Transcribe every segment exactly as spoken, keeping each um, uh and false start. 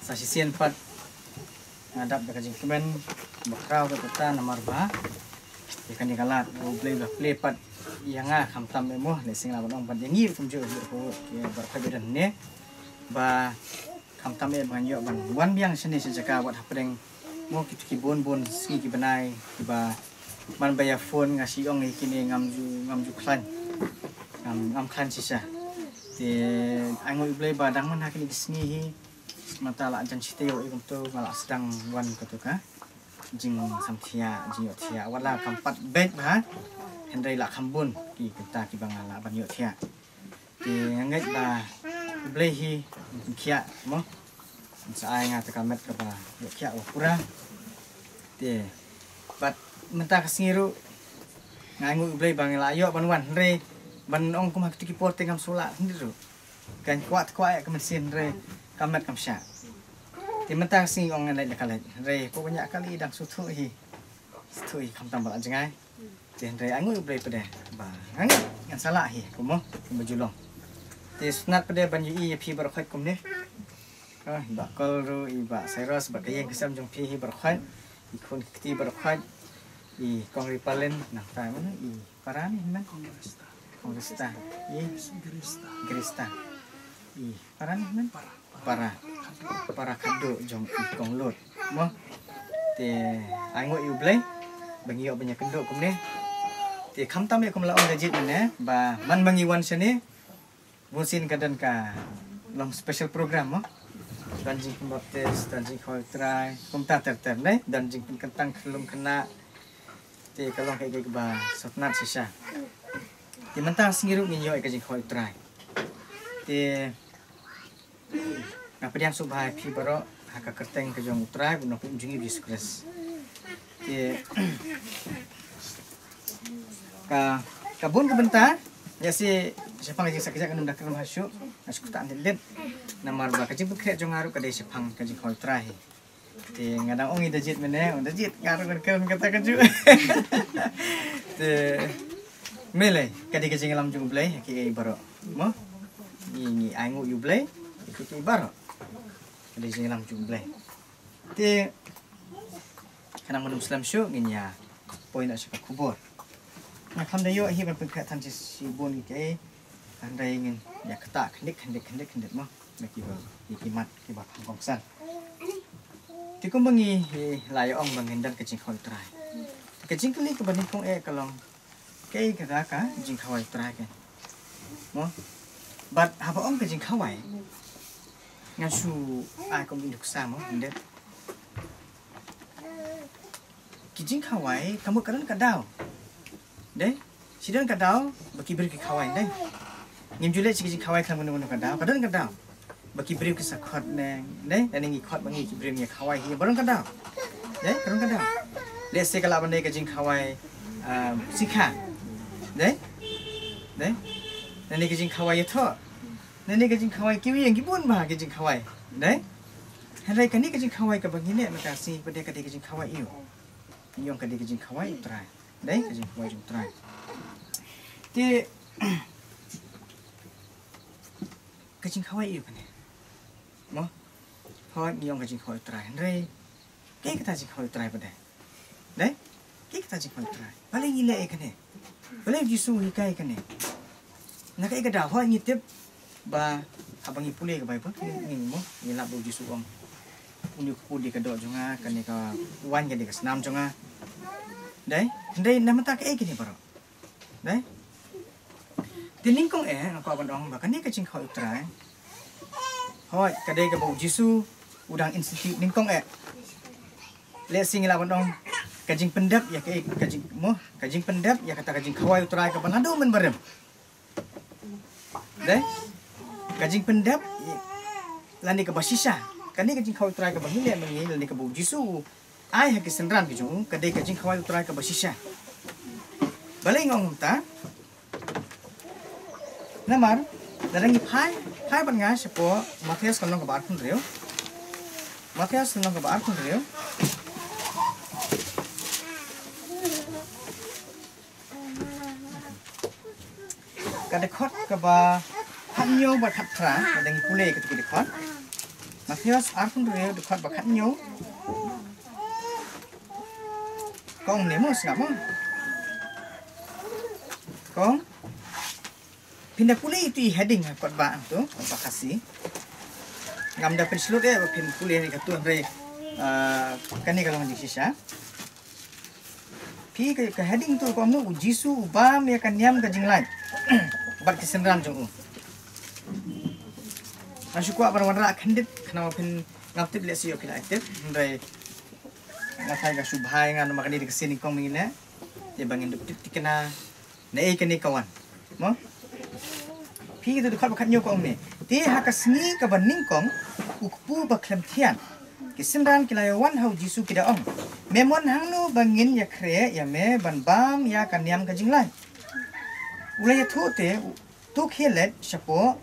Sa shisien pat nga dap da ka jingkmen bakhraw ka kata namar ba ïa kane ka lad U Blei ba plie pat ïa nga khamtam eh mo, lehse nga lah ban ong ban ïa ngi kumjuh ïa baroh ba don ne ba khamtam eh ban ïoh ban wan biang shane sha jaka wat hapdeng mo, kito ki bun bun sngi ki bnai kiba man ba ïa phone nga shu ong ïa kine ngam ju, ngam ju khlaiñ, ngam, ngam khlaiñ shisha. Te ai nguh U Blei ba dang man ha kine ki sngi hi mynta lah jan shi taïew ïa kumto nga lah sdang wan kato ka jingsamthiah, jingïohthiah, wat la kam pat beit bha, hynrei lah kham bun ki kynta kiba nga lah ban ïohthiah. Te nga ngeit ba U Blei hi un pynkhiah mo, un sa ai nga ta ka met kaba ïohthiah ba pura. Te bad mynta ka sngi ruh nga ai nguh U Blei ba nga lah ïoh ban wan, hynrei ban ong kum ha kito ki por te ngam shu lah hynrei ruh kan kwah te kwah ïa ka mynsiem, hynrei ka met kam shah. Te mynta ka sngi ong ngan leit la ka leit, hynrei ko ban ïa kali dang shu thuh hi, shu thuh hi khamtam ba la jngai. Te hynrei ai nguh U Blei pat de ba ngan, ngan sa lah hi kum mo, kum ba ju long. Te sngewtynnat pat de ban ïohi ïa phi baroh khoit kumne. Oh, i Bah Kol ruh, i Bah Cyrus, bad ka ïing ka sem jong phi hi baroh khoit, i khun ki kti baroh khoit, i Kong Ripalin, nangta mano i para ne hynmen? Kong Rista. Kong Rista. I Grista. Grista. I para ne hynmen? Para. Para. Para khadduh jong i Kong Lut mo. Te ai nguh ïa U Blei ba ngi ïoh ban ïakynduh kumne. Te khamtam ïa kum la ong da jied mynne ba man ba ngi wan shane, bun sien ka don ka long special program mo. Don jingpynbaptis, don jingkhawai U Trai, kumta ter ter ne, don jingpynkyntang khyllung khynnah. Te ka long kaei kaei kaba sngewtynnat shisha. Te mynta ka sngi ruh ngin ïoh ïa ka jingkhawai U Trai. Te nga pdiang sngewbha ïa phi baroh ha ka kyrteng ka jong U Trai bad U Nongpynim jong ngi U Jisu Khrist. Te ka, ka bun ka bynta ïa shi shaphang ka jingshakri jong nga ngam da kren ha shuh, nga shu ktah lit lit. Namar ba ka jingpynkhreh jong nga ruh ka dei shaphang ka jingkhawai U Trai hi. Te nga dang ong ïa da jied mynne, ong da jied nga ruh ngan kren kata kajuh. Te me lei ka dei ka jingïalam jong U Blei ha kiei baroh mo. Ngi, ngi ai nguh ïa U Blei ïa kiei baroh. Ka dei ka jingïalam jong U Blei. Te khnang ban ym slem shuh ngin ïa poi noh sha ka khubor. Nga khlem da ïoh hi ban pynkhreh than shi, shibun kiei, hynrei ngin ïa ktah khyndiat khyndiat khyndiat khyndiat mo. Na kiba, ïa ki mat kiba pang kongsan. Te kumba ngi, eh, la ïa ong ba ngin don ka jingkhawai U Trai. Te ka jingkylli kaba nyngkong eh ka long, kaei kata ka jingkhawai U Trai ka mo? Bad haba ong ka jingkhawai, ngan shu ai kum i nuksa mo, hynrei ki jingkhawai ka mut ka don ka daw. Dei? Shi don ka daw ba ki briew ki khawai, dei? Ngim ju leh shi ka jingkhawai khlem kano kano ka daw, ka don ka daw ba ki briew ki sa khot ne, dei? Lane ngi khot ba ngi ki briew ngi khawai hi, ba don ka daw. Dei? Ka don ka daw. Lehse ka lah ban dei ka jingkhawai, um, sikha. Dei? Dei? Lane ka jingkhawai ïathoh. Lane ka jingkhawai kiwei ïa ki bun bha ki jingkhawai. Dei? Hynrei kane ka jingkhawai kaba ngi leh mynta ka sngi pat de ka dei ka jingkhawai ïa u. Ngi ong ka dei ka jingkhawai U Trai. Dei ka jingkhawai jong U Trai. Te ka jingkhawai ïa u kane mo? Hooid ngi ong ka jingkhawai U Trai, hynrei kaei kata jingkhawai U Trai pat de? Dei? Kaei kata jingkhawai U Trai? Balei ngi leh ïa kane? Balei U Jisu u hikai ïa kane? Na kaei ka daw? Hooid ngi tip ba haba ngi pule ka Baibl ngi, ngi mo, ngi lap ba U Jisu u ong, une u kpu dei ka doh jong nga, kane ka waiñ ka dei ka snam jong nga. Dei? Hynrei na mynta kaei kine baroh? Dei? Te nyngkong eh nga kwah ban ong ba kane ka jingkhawai U Trai, hooid ka dei kaba U Jisu u dang institute nyngkong eh. Lehse ngi lah ban ong ka jingpyndep ïa ka, ka jing mo, ka jingpyndep ïa kata ka jingkhawai U Trai kaba naduh mynbarim. Dei? Ka jingpyndep lane kaba shisha. Kane ka jingkhawai U Trai kaba ngi leh ma ngi lane kaba U Jisu u ai ha ki synran ki jong u ka dei ka jingkhawai U Trai kaba shisha. Balei nga ong kumta? Namar lada ngi phai, phai bad nga shapoh Mathaios ka lynnong kaba arphew hynriew. Mathaios ka lynnong kaba arphew hynriew. Ka dkhot kaba khathynñiew bad khatphra, lada ngi pule kito ki dkhot. Mathaios arphew hynriew dkhot ba khathynñiew. Kong ne mo sngap mo. Kong. Phin da pule ïa tu i heading ha kot ba ang tu, kot ba Khasi. Ngam da pynshlur ïa ba phin pule ïa katu hynrei, ah, kane ka long jingshisha. Phi ka, ka heading tu ka ong u Jisu u bam ïa ka niam ka jinglait bad ki synran jong u. Nga shu kwah ban wanrah khyndiat khnang ba phin, ngam tip lehse ïoh phi la tip hynrei nga tharai ka shu bha ïa nga namar kane dei ka sien nyngkong mynne. Te ba ngin dup tip thikna naei kane ka wan. Mo? Phi katu dkhot ba khathynñiew ka ong ne. Te ha ka sngi kaba nyngkong u kpu ba khlem thiat, ki synran ki la ïa wan ha u Jisu ki da ong, me mon hangno ba ngin ïakhreh ïa me ban bam ïa ka niam ka jinglait? U la ïathuh te, to khie leit shapoh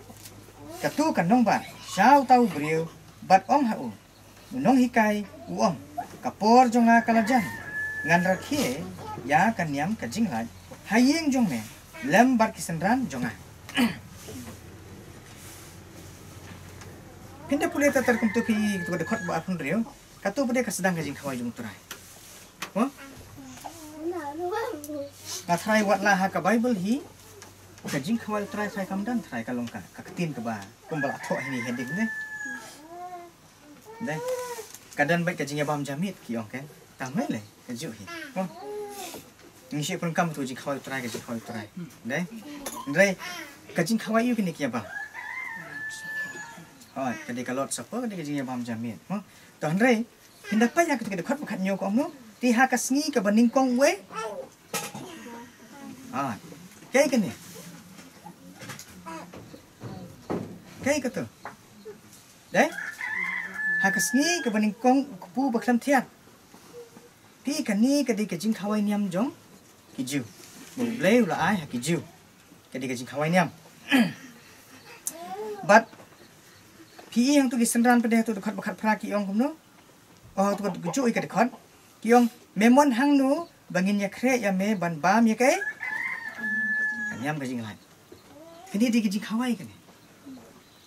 katu ka nongbah sha uta u briew bad ong ha u, u nonghikai u ong, ka por jong nga ka la jan, ngan rakhe ïa ka niam ka jinglait ha ïing jong me lem bad ki synran jong nga. Phin da pule ter ter kumtu phi, katu ka dkhot ba arphew hynriew, katu pat dei ka sdang ka jingkhawai jong u Trai. Mo? Nga tharai wat la ha ka Bible hi ka jingkhawai u Trai tharai kam don, tharai ka long ka, ka ktien kaba kumba la thoh hi ne heading ne. Dei. Ka don bad ka jingïabam jamiet ki ong kan. Tang mai le ka juh hi. Mo. Ngi shu pyrkhat tu jingkhawai u Trai, ka jingkhawai u Trai. Dei. Hynrei ka jingkhawai ïa kine ki ïabam. Hooid, ka dei ka Lord's Supper, ka dei ka jingïabam jamiet. Mo. To hynrei phin da peit ïa katu ka dkhot ba khathynñiew ka ong no. Te ha ka sngi kaba nyngkong wei. Ah, kaei kane? Kaei katu? Dei? Ha ka sngi kaba nyngkong u kpu ba khlem thiat. Phi, kane ka dei ka jingkhawai niam jong ki Jiw. Ba U Blei u la ai ha ki Jiw. Ka dei ka jingkhawai niam. Bad phi i hangtu ki synran pat dei hangtu dkhot ba khatphra ki ong kumno? Oh, tu ka juh ïa ka dkhot. Ki ong, me mon hangno ba ngin ïakhreh ïa me ban bam ïa kaei? Ka niam ka jinglait. Kane dei ka jingkhawai kane.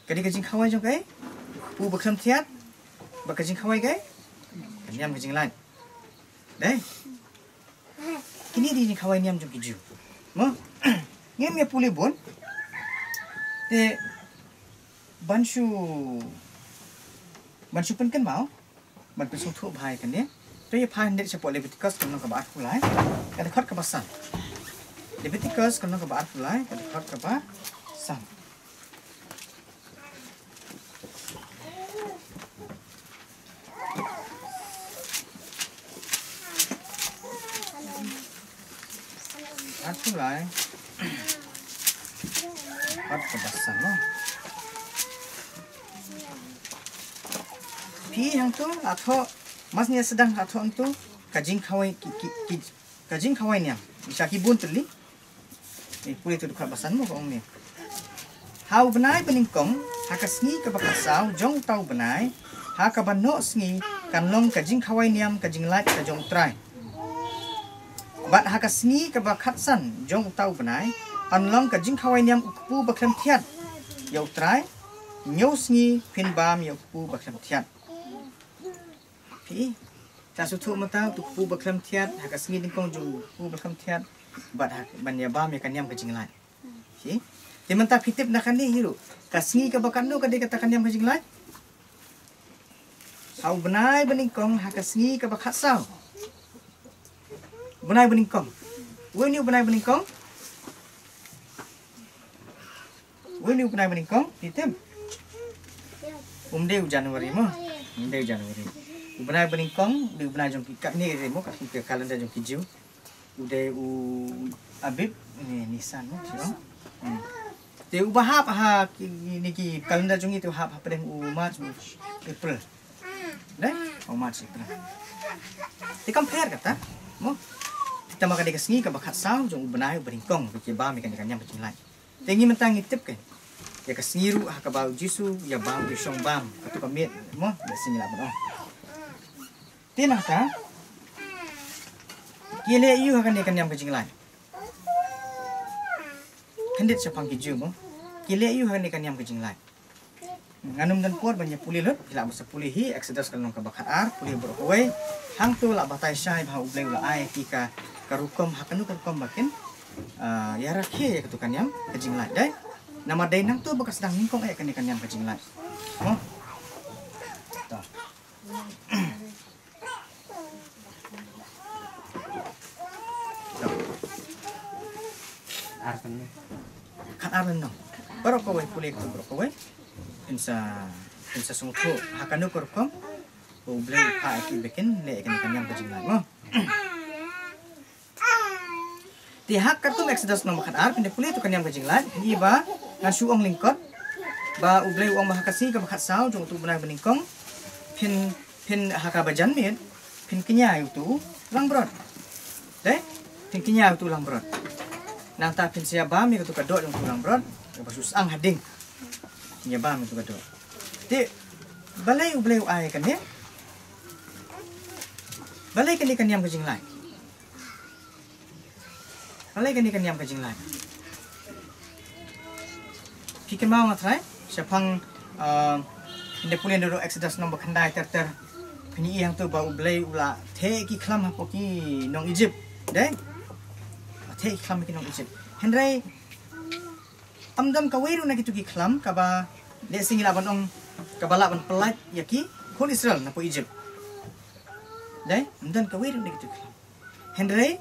Ka dei ka jingkhawai jong kaei? U ba khlem thiat. Bad ka jingkhawai kaei? Ka niam ka jinglait. Dei. Kine dei jingkhawai niam jong ki Jiw. Mo? Ngim ïa pule bun. Te ban shu, ban shu pynkynmaw. Ban pynsngewthuh bha ïa kane. To ïa pha hynrei shapoh Leviticus ka lynnong kaba arphew lai, ka dkhot kaba san. Leviticus ka lynnong kaba arphew lai, ka dkhot kaba san. Arphew lai. Dkhot kaba san mo. Phi hangtu la thoh, mas nia sdang la thoh hangtu ka jingkhawai ki, ki, ki, ka jingkhawai niam. Isa ki bun tylli. Ni pule tu dkhot ba san mo ka ong ni. Ha u bnai ba nyngkong, ha ka sngi kaba khatsaw jong uta u bnai, ha kaba noh sngi, kan long ka jingkhawai niam ka jinglait ka jong u Trai. Bad ha ka sngi kaba khatsan jong uta u bnai, yn long ka jingkhawai niam u kpu ba khlem thiat ïa u Trai. Hynñiew sngi phin bam ïa u kpu ba khlem thiat. Phi, ta sngewthuh mynta, utu u kpu ba khlem thiat, ha ka sngi nyngkong jong u kpu ba khlem thiat, bad ha, ban ïa bam ïa ka niam ka jinglait. Phi, te mynta phi tip na kane hi ruh. Ka sngi kaba katno ka dei kata ka niam ka jinglait? Ha u bnai ba nyngkong, ha ka sngi kaba khatsaw. Bnai ba nyngkong. Wei ni u bnai ba nyngkong? Wei ni u bnai ba nyngkong, phi tip? Um dei u January mo. Um dei u January. U bnai ba nyngkong, dei u bnai jong ki, katne re mo, katne ka calendar jong ki Jiw. U dei u Abib, ni Nisan mo, sio. Hmm. Te uba hap ha ki, ni ki calendar jong ngi te u hap hapdeng u March mo, April. Dei? Oh, March, April. Te kam pher kata mo. Te tama ka dei ka sngi kaba khatsaw jong u bnai ba nyngkong, ba ki bam ïa ka niam ka jinglait. Te ngi mynta ngi tip ka, ïa ka sngi ruh ha kaba u Jisu ïa bam, ïa shong bam, katu ka miet mo, ïa sngi la bam. Te nangta ki leh ïa u ha kane ka niam ka jinglait. Khyndiat shaphang ki Jiw mo. Ki leh ïa u ha kane ka niam ka jinglait. Ngan ym don por ban ïa pule lut, phi lah ban sa pule hi, Exodus ka lynnong kaba khat ar, pule baroh kawei. Hangto lah batai shai ba U Blei u la ai ki ka, ka rukom, ha kano ka rukom ba kin, ah, ïa rakhe ïa kato ka niam ka jinglait, dei. Namar dei nangto ba ka sdang nyngkong eh kane ka niam ka jinglait. Mo? To. Ar kan ne. Khat ar lynnong. Baroh kawei, pule kato baroh kawei. Phin sa, phin sa sngewthuh ha kano ka rukom ba U Blei u phah ïa ki ba kin leh ïa kane ka niam ka jinglait, mo. Te ha ka kum Exodus number khat ar, phin da pule ïa uto ka niam ka jinglait, phin ïohi ba ngan shu ong lyngkot ba U Blei u ong ba ha ka sngi kaba khat saw jong uto u bnai ba nyngkong, phin, phin ha kaba janmiet phin kñia ïa uto u langbrot. Dei? Phin kñia ïa uto u langbrot. Nangta phin sa ïabam ïa kato ka doh jong uto u langbrot kaba shu syang ha ding. Phin ïabam ïa kato ka doh. Te balei U Blei u ai kane? Balei kane ka niam ka jinglait? Balei kane ka niam ka jinglait? Phi kynmaw nga trai, shaphang, ah, ynda pule naduh Exodus number khyndai ter ter. Phin ïohi hangto ba U Blei u la theh ki khlam hapoh ki nong Egypt. Dei? La theh ki khlam ki nong Egypt. Hynrei ym don kawei ruh na kito ki khlam kaba, lehse sngewbha ban ong, kaba lah ban pyllait ïa ki khun Israel napoh Egypt. Dei, ym don kawei ruh na kito ki khlam. Hynrei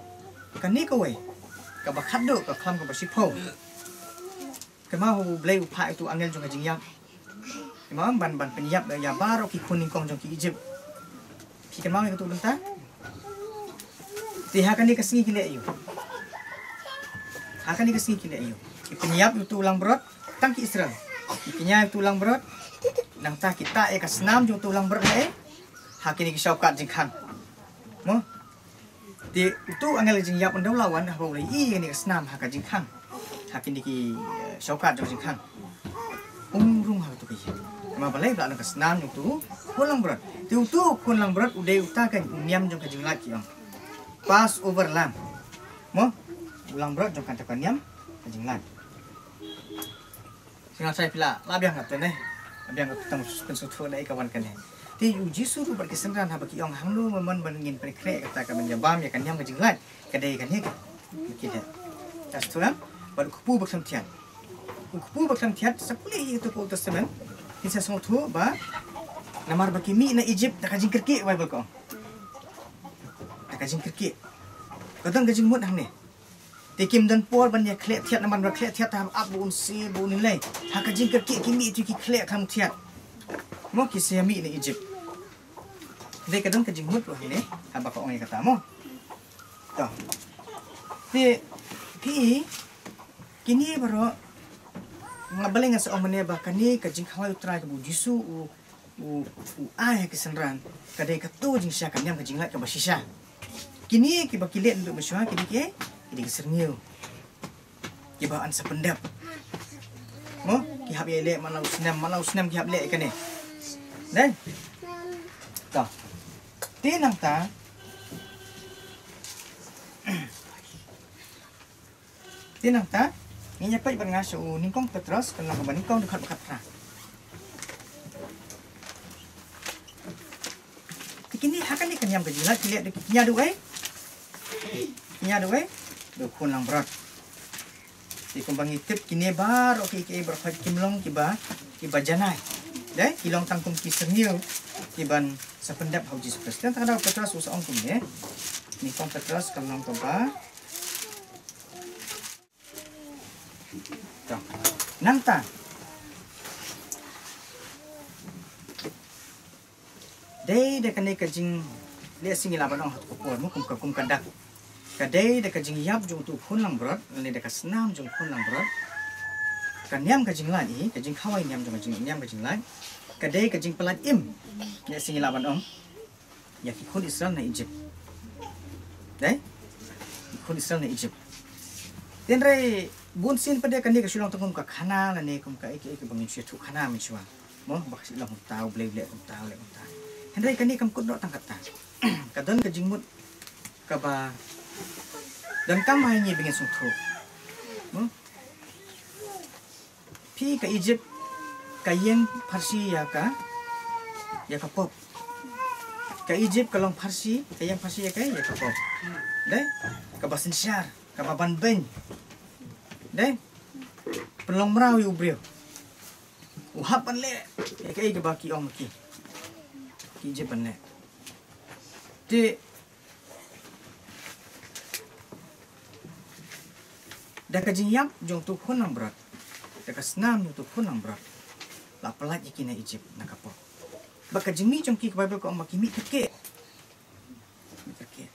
kane kawei, kaba khatduh, ka khlam kaba shiphew. Kynmaw, U Blei u phah ïa uto u angel jong ka jingïap. Kynmaw, ban, ban pynïap ïa baroh ki khun nyngkong jong ki Egypt. Phi kynmaw ïa kato ka bynta? Te ha kane ka sngi ki leh aïu? Ha kane ka sngi ki leh aïu? Ki pynïap ïa uto u langbrot, tang ki Israel. Ki kñia ïa uto u langbrot. Nangta ki tah ïa ka snam jong uto u langbrot ha, eh? Ha kine ki shawkat jingkhang. Mo? Te uto u angel jingïap ynda u la wan, haba u la ïohi ïa kane ka snam ha ka jingkhang. Ha kine ki, eh, shawkat jong jingkhang. Um rung ha kato ka ïing. Namar balei? Ba la don ka snam jong uto u khun langbrot. Te uto u khun langbrot u dei uta ka niam jong ka jinglait ki ong. Passover lamb. Mo? U langbrot jong kata ka niam ka jinglait. Sngewbha phi la, la biang kato ne. La biang kato tang pynsngewthuh da ei ka wan kane. Te U Jisu ruh bad ki synran haba ki ong hangno mon mon ban ngin pynkhreh kata ka ban ïabam ïa ka niam ka jinglait. Ka dei kane ka. Ki dei. Ka sngewthuh em? Bad u kpu ba khlem thiat. U kpu ba khlem thiat, sa pule ïa kato ka Old Testament. Phin sa sngewthuh ba namar ba ki mih na Egypt da ka jingkyrkieh, Baibl ka ong. Da ka jingkyrkieh. Ka don ka jingmut hangne. Te kim don por ban ïa khleh thiat, namar ba khleh thiat te hap ap ba un siew ba un lei. Ha ka jingkyrkieh ki mih ïa ki khleh khlem thiat. Mo, ki sa ïa mih na Egypt. Dei ka don ka jingmut ruh hangne haba ka ong ïa kata mo. To. Te phi, kine baroh, nga, balei nga sa ong mynne ba kane ka jingkhawai U Trai kaba U Jisu u, u, u ai ha ki synran, ka dei kato jingshisha ka niam ka jinglait kaba shisha. Kine kiba ki leh naduh mynshuwa ki dei ki, ki dei ki syrngiew. Kiba yn sa pyndep. Mo, ki hap ïa leh man la u snem, man la u snem ki hap leh ïa kane. Dei? To. Te nangta. Te nangta, ngin ïa peit bad nga sha u Nyngkong Petros, ka lynnong kaba nyngkong, dkhot ba khatphra. Te kine, ha kane ka niam ka jinglait ki leh da ki kñia da uei? Kñia da uei? Da u khun langbrot. Te kumba ngi tip kine baroh kiei kiei baroh kim long kiba, kiba janai. Dei, ki long tang kum ki syrngiew kiban sa pyndep ha U Jisu Khrist. Te nangta ka daw Petros u sa ong kumne. Nyngkong Petros ka lynnong kaba To. Nangta. Dei da kane ka jing, lehse ngi lah ban ong ha kato ka por mo, kum ka, kum ka dak. Ka dei da ka jingïap jong uto u khun langbrot, lane da ka snam jong u khun langbrot. Ka niam ka jinglait hi, ka jingkhawai niam jong ka jing, niam ka jinglait. Ka dei ka jingpyllait im. Lehse ngi lah ban ong ïa ki khun Israel na Egypt. Dei? Ki khun Israel na Egypt. Hynrei bunsien pat de kane ka shu long tang kum ka khana lane kum ka ei ka ei kaba ngin shu ïathuh khana mynshuwa. Mo, ba ka shu long kumta, U Blei u leh kumta, u leh kumta. Hynrei kane kam kut noh tang katta. Ka don ka jingmut kaba donkam ba ha ngi ba ngin sngewthuh. Mo? Phi, ka Egypt, ka ïeng pharshi ïa ka, ïa ka pop. Ka Egypt ka long pharshi, ka ïeng pharshi ïa ka, ïa ka pop. Dei? Kaba synshar, kaba ban beiñ. Dei? Pynlong mraw ïa u briew. U hap ban leh ïa kaei kaba ki ong ki. Ki Egypt ban leh. Te da ka jingïap jong uto u khun langbrot, da ka snam jong uto u khun langbrot, la pyllait ïa ki na Egypt na ka pop. Bad ka jingmih jong ki, ka Baibl ka ong ba ki mih kyrkieh. Mih kyrkieh.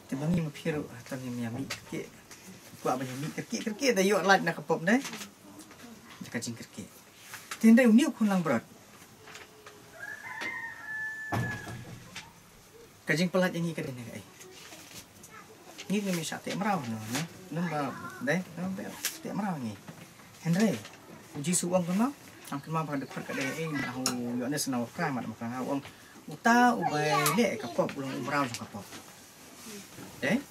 Te ma ngi ma phi ruh, hato ngim ïa mih kyrkieh? Kwah ban ïa mih kyrkieh, kyrkieh da ïoh lait na ka pop, dei? Da ka jingkyrkieh. Te hynrei une u khun langbrot, ka jingpyllait ïa ngi ka dei na kaei? Ngi ngim shah teh mraw, no, no? Namar ba, dei, namar ba teh mraw ngi. Hynrei u Jisu u ong kumno? Ong kumno ba ka dkhot ka dei, eh, na u Ïoannis na u kra mat ma kra u ong, uta uba leh ka pop u long u mraw jong ka pop. Dei?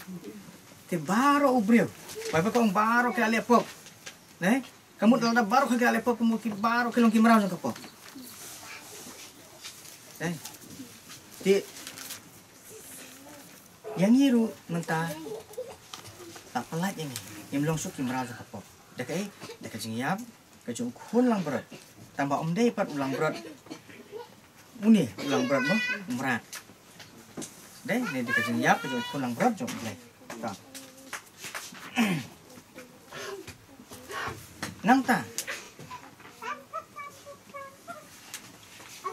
Te baroh u briew, Baibl ka ong baroh ki la leh pop. Dei? Ka mut lada baroh ki la leh pop, ka mut ki baroh ki long ki mraw jong ka pop. Dei? Te ïa ngi ruh mynta la pyllait ïa ngi, ngim long shuh ki mraw jong ka pop. Da kaei? Da ka jingïap ka jong u khun langbrot. Tangba um dei pat u langbrot une, u langbrot mo, u mrad. Dei, ne da ka jingïap ka jong u khun langbrot jong U Blei. Ka. Nangta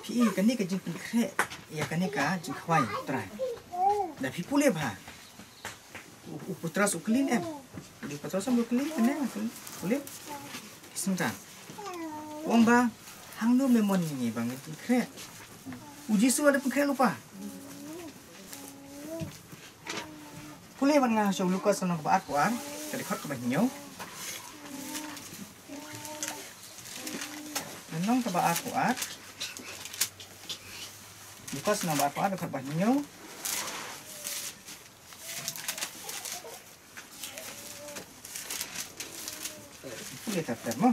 phi i kane ka jingpynkhreh ïa kane ka jingkhawai U Trai. Da phi pule bha. U, u Petros u kylli ne em? U Petros em u kylli ne em? Pule. Ki synran. U ong ba, hangno me mon ïa ngi ba ngin pynkhreh? U Jisu la dep pynkhreh lypa. Pule bad nga sha u Lukas lynnong kaba arphew ar, ka dkhot kaba hynñiew. Lynnong kaba arphew ar. Lukas lynnong kaba arphew ar, dkhot ba hynñiew. Pule tap tap mo.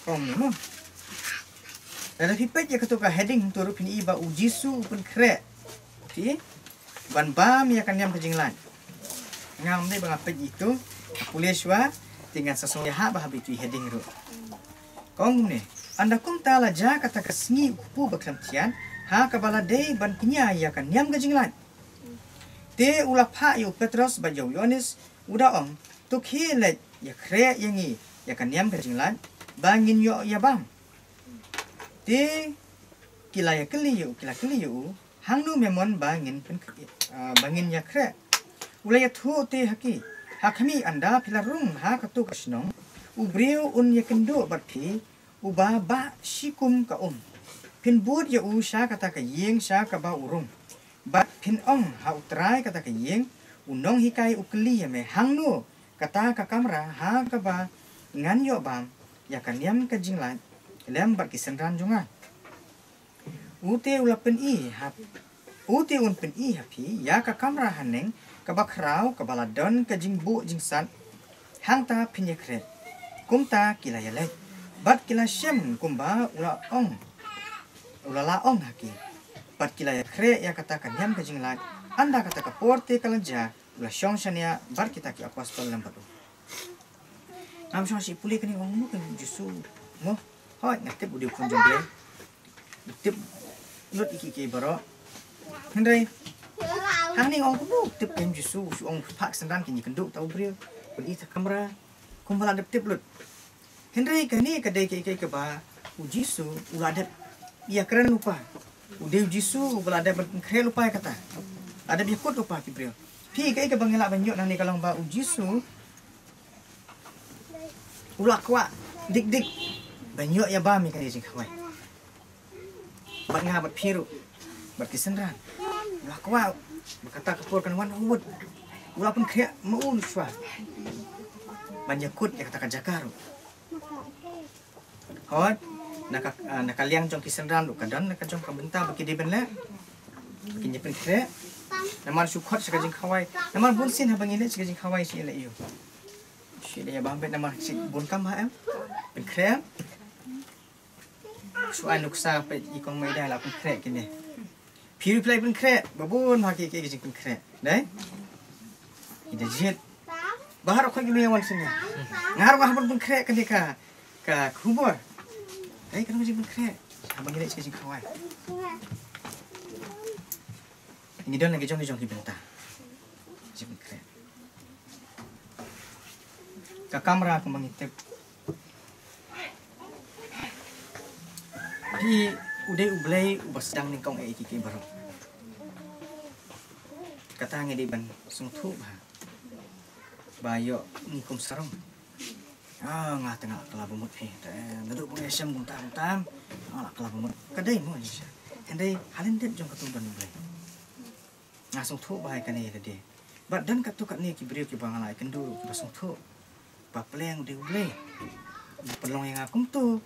Ong ni mo. Lada phi peit ïa kato ka heading, to ruh phin i ba U Jisu u pynkhreh. Phi i? Ban bam ïa ka niam ka jinglait. Ngam dei ba nga peit ïa ito, pule shuwa, te ngan sa sngewthuh ïa ha ba haba ito i heading ruh. Ka ong kumne, ynda kumta la jia kata ka sngi u kpu ba khlem thiat, ha kaba la dei ban kñia ïa ka niam ka jinglait. Te u la phah ïa u Petros bad ïa u Ïoannis, u da ong, to khie leit ïa khreh ïa ngi ïa ka niam ka jinglait, ba ngin ïoh ïa bam. Te ki la ïa kylli ïa u, ki la kylli ïa u, hangno me mon ba ngin pyn, ah, ba ngin ïa khreh? U la ïathuh te ha ki, ha khmih, ynda phi la rung ha kato ka shnong, u briew un ïakynduh bad phi, uba bah shi kum ka um. Phin bud ïa u sha kata ka ïing sha kaba u rung. Bad phin ong ha u trai kata ka ïing, u nonghikai u kylli ïa me, hangno kata ka kamra ha kaba ngan ïoh bam ïa ka niam ka jinglait lem bad ki synran jong nga. U te u la pyni ha, u te un pyni ha phi ïa ka kamra haneng kaba khraw kaba la don ka jingbuh jingsat. Hangta phin ïa khreh. Kumta ki la ïa leit bad ki la shem kumba u la ong, u la la ong ha ki. Bad ki la ïa khreh ïa kata ka niam ka jinglait. Ynda kata ka por te ka la jia, u la shong shaniah bad kita ki apostol lem bad u. Ngam shong shu pule kane ong kumno ka Jisu mo. Hooid, nga tip u dei u khun jong Blei. Tip lut ïa ki ki baroh. Hynrei hangne ong kumno tip ka Jisu, shu ong phah ki synran kin ïakynduh ta u briew. Pyn-i ta kamra. Kumba la dep tip lut. Hynrei kane ka dei kaei kaei kaba u Jisu u la dep ïakren lypa. U dei u Jisu uba la dep ban pynkhreh lypa ïa kata. La dep ïakut lypa ki briew. Phi, kaei kaba ngi lah ban ïoh nangne ka long ba u Jisu u la kwah dik dik ban ïoh ïa bam ïa kane ka jingkhawai. Bad nga bad phi ruh, bad ki synran, u la kwah ba kata ka por kan wan, u wut, u la pynkhreh ma u shuwa ban ïakut ïa kata ka jaka ruh. Hooid, na ka, ah, na ka liang jong ki synran ruh ka don na ka jong ka bynta ba ki dei ban leh, ba kin ïa pynkhreh. Namar shu khot sha ka jingkhawai, namar bun sien haba ngi leit sha ka jingkhawai shu ïa leh ïa u. Shi da ïa bam bad namar shi bun kam ha em. Pynkhreh. Shu ai nuksa peit i kong Maida la pynkhreh kine. Phi ruh phi la pynkhreh, ba bun ha ki ki jingpynkhreh. Dei? Ki da jied. Ba har khoi ki mei wan sini. Nga ruh nga hap ban pynkhreh kane ka, ka khubor. Dei ka jingpynkhreh. Haba ngi leh ka jingkhawai. Ngi don la ki jong ki jong ki bynta. Jingpynkhreh. Ka kamra kumba ngi tip. Phi u dei U Blei uba sdang nyngkong ïa ki ki baroh. Kata ngi dei ban sngewthuh bha. Ba ïoh ngi kum sarong. Ah, nga te nga la kylla bamut phi. Te naduh ba ngi shem kumta kumta. Nga la kylla bamut. Ka dei mo ni sha. Hynrei ha lyndet jong katu don U Blei. Nga sngewthuh ba hai kane ïa lade. Bad don katto katne ki briew kiba nga la ïakynduh ruh kiba sngewthuh ba pleng dei U Blei. Ba pynlong ïa nga kumto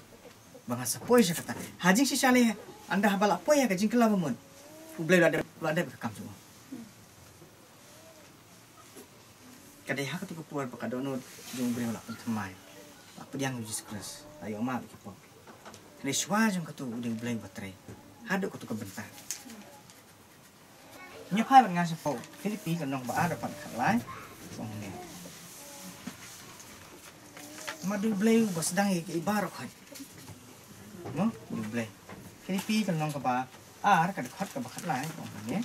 ba nga sa poi sha kata. Ha jingshisha lei ynda haba la poi ïa ka jingkylla bamut, U Blei u la dep, u la dep ka kam jong u. Ka dei ha katu ka por ba ka dohnud jong U Blei u la pynthymmai. La pdiang ïa U Jisu Khrist, la ïoh map ïa ki pop. Hynrei shuwa jong katu u dei U Blei uba trei. Haduh katu ka bynta. Ngi phai bad nga shapoh Philippi ka lynnong ba ar dkhot khatlai. Ong ne. Namar dei U Blei uba sdang ïa ki baroh khoit. Mo, dei U Blei. Philippi ka lynnong kaba ar ka dkhot kaba khatlai. Ong ne.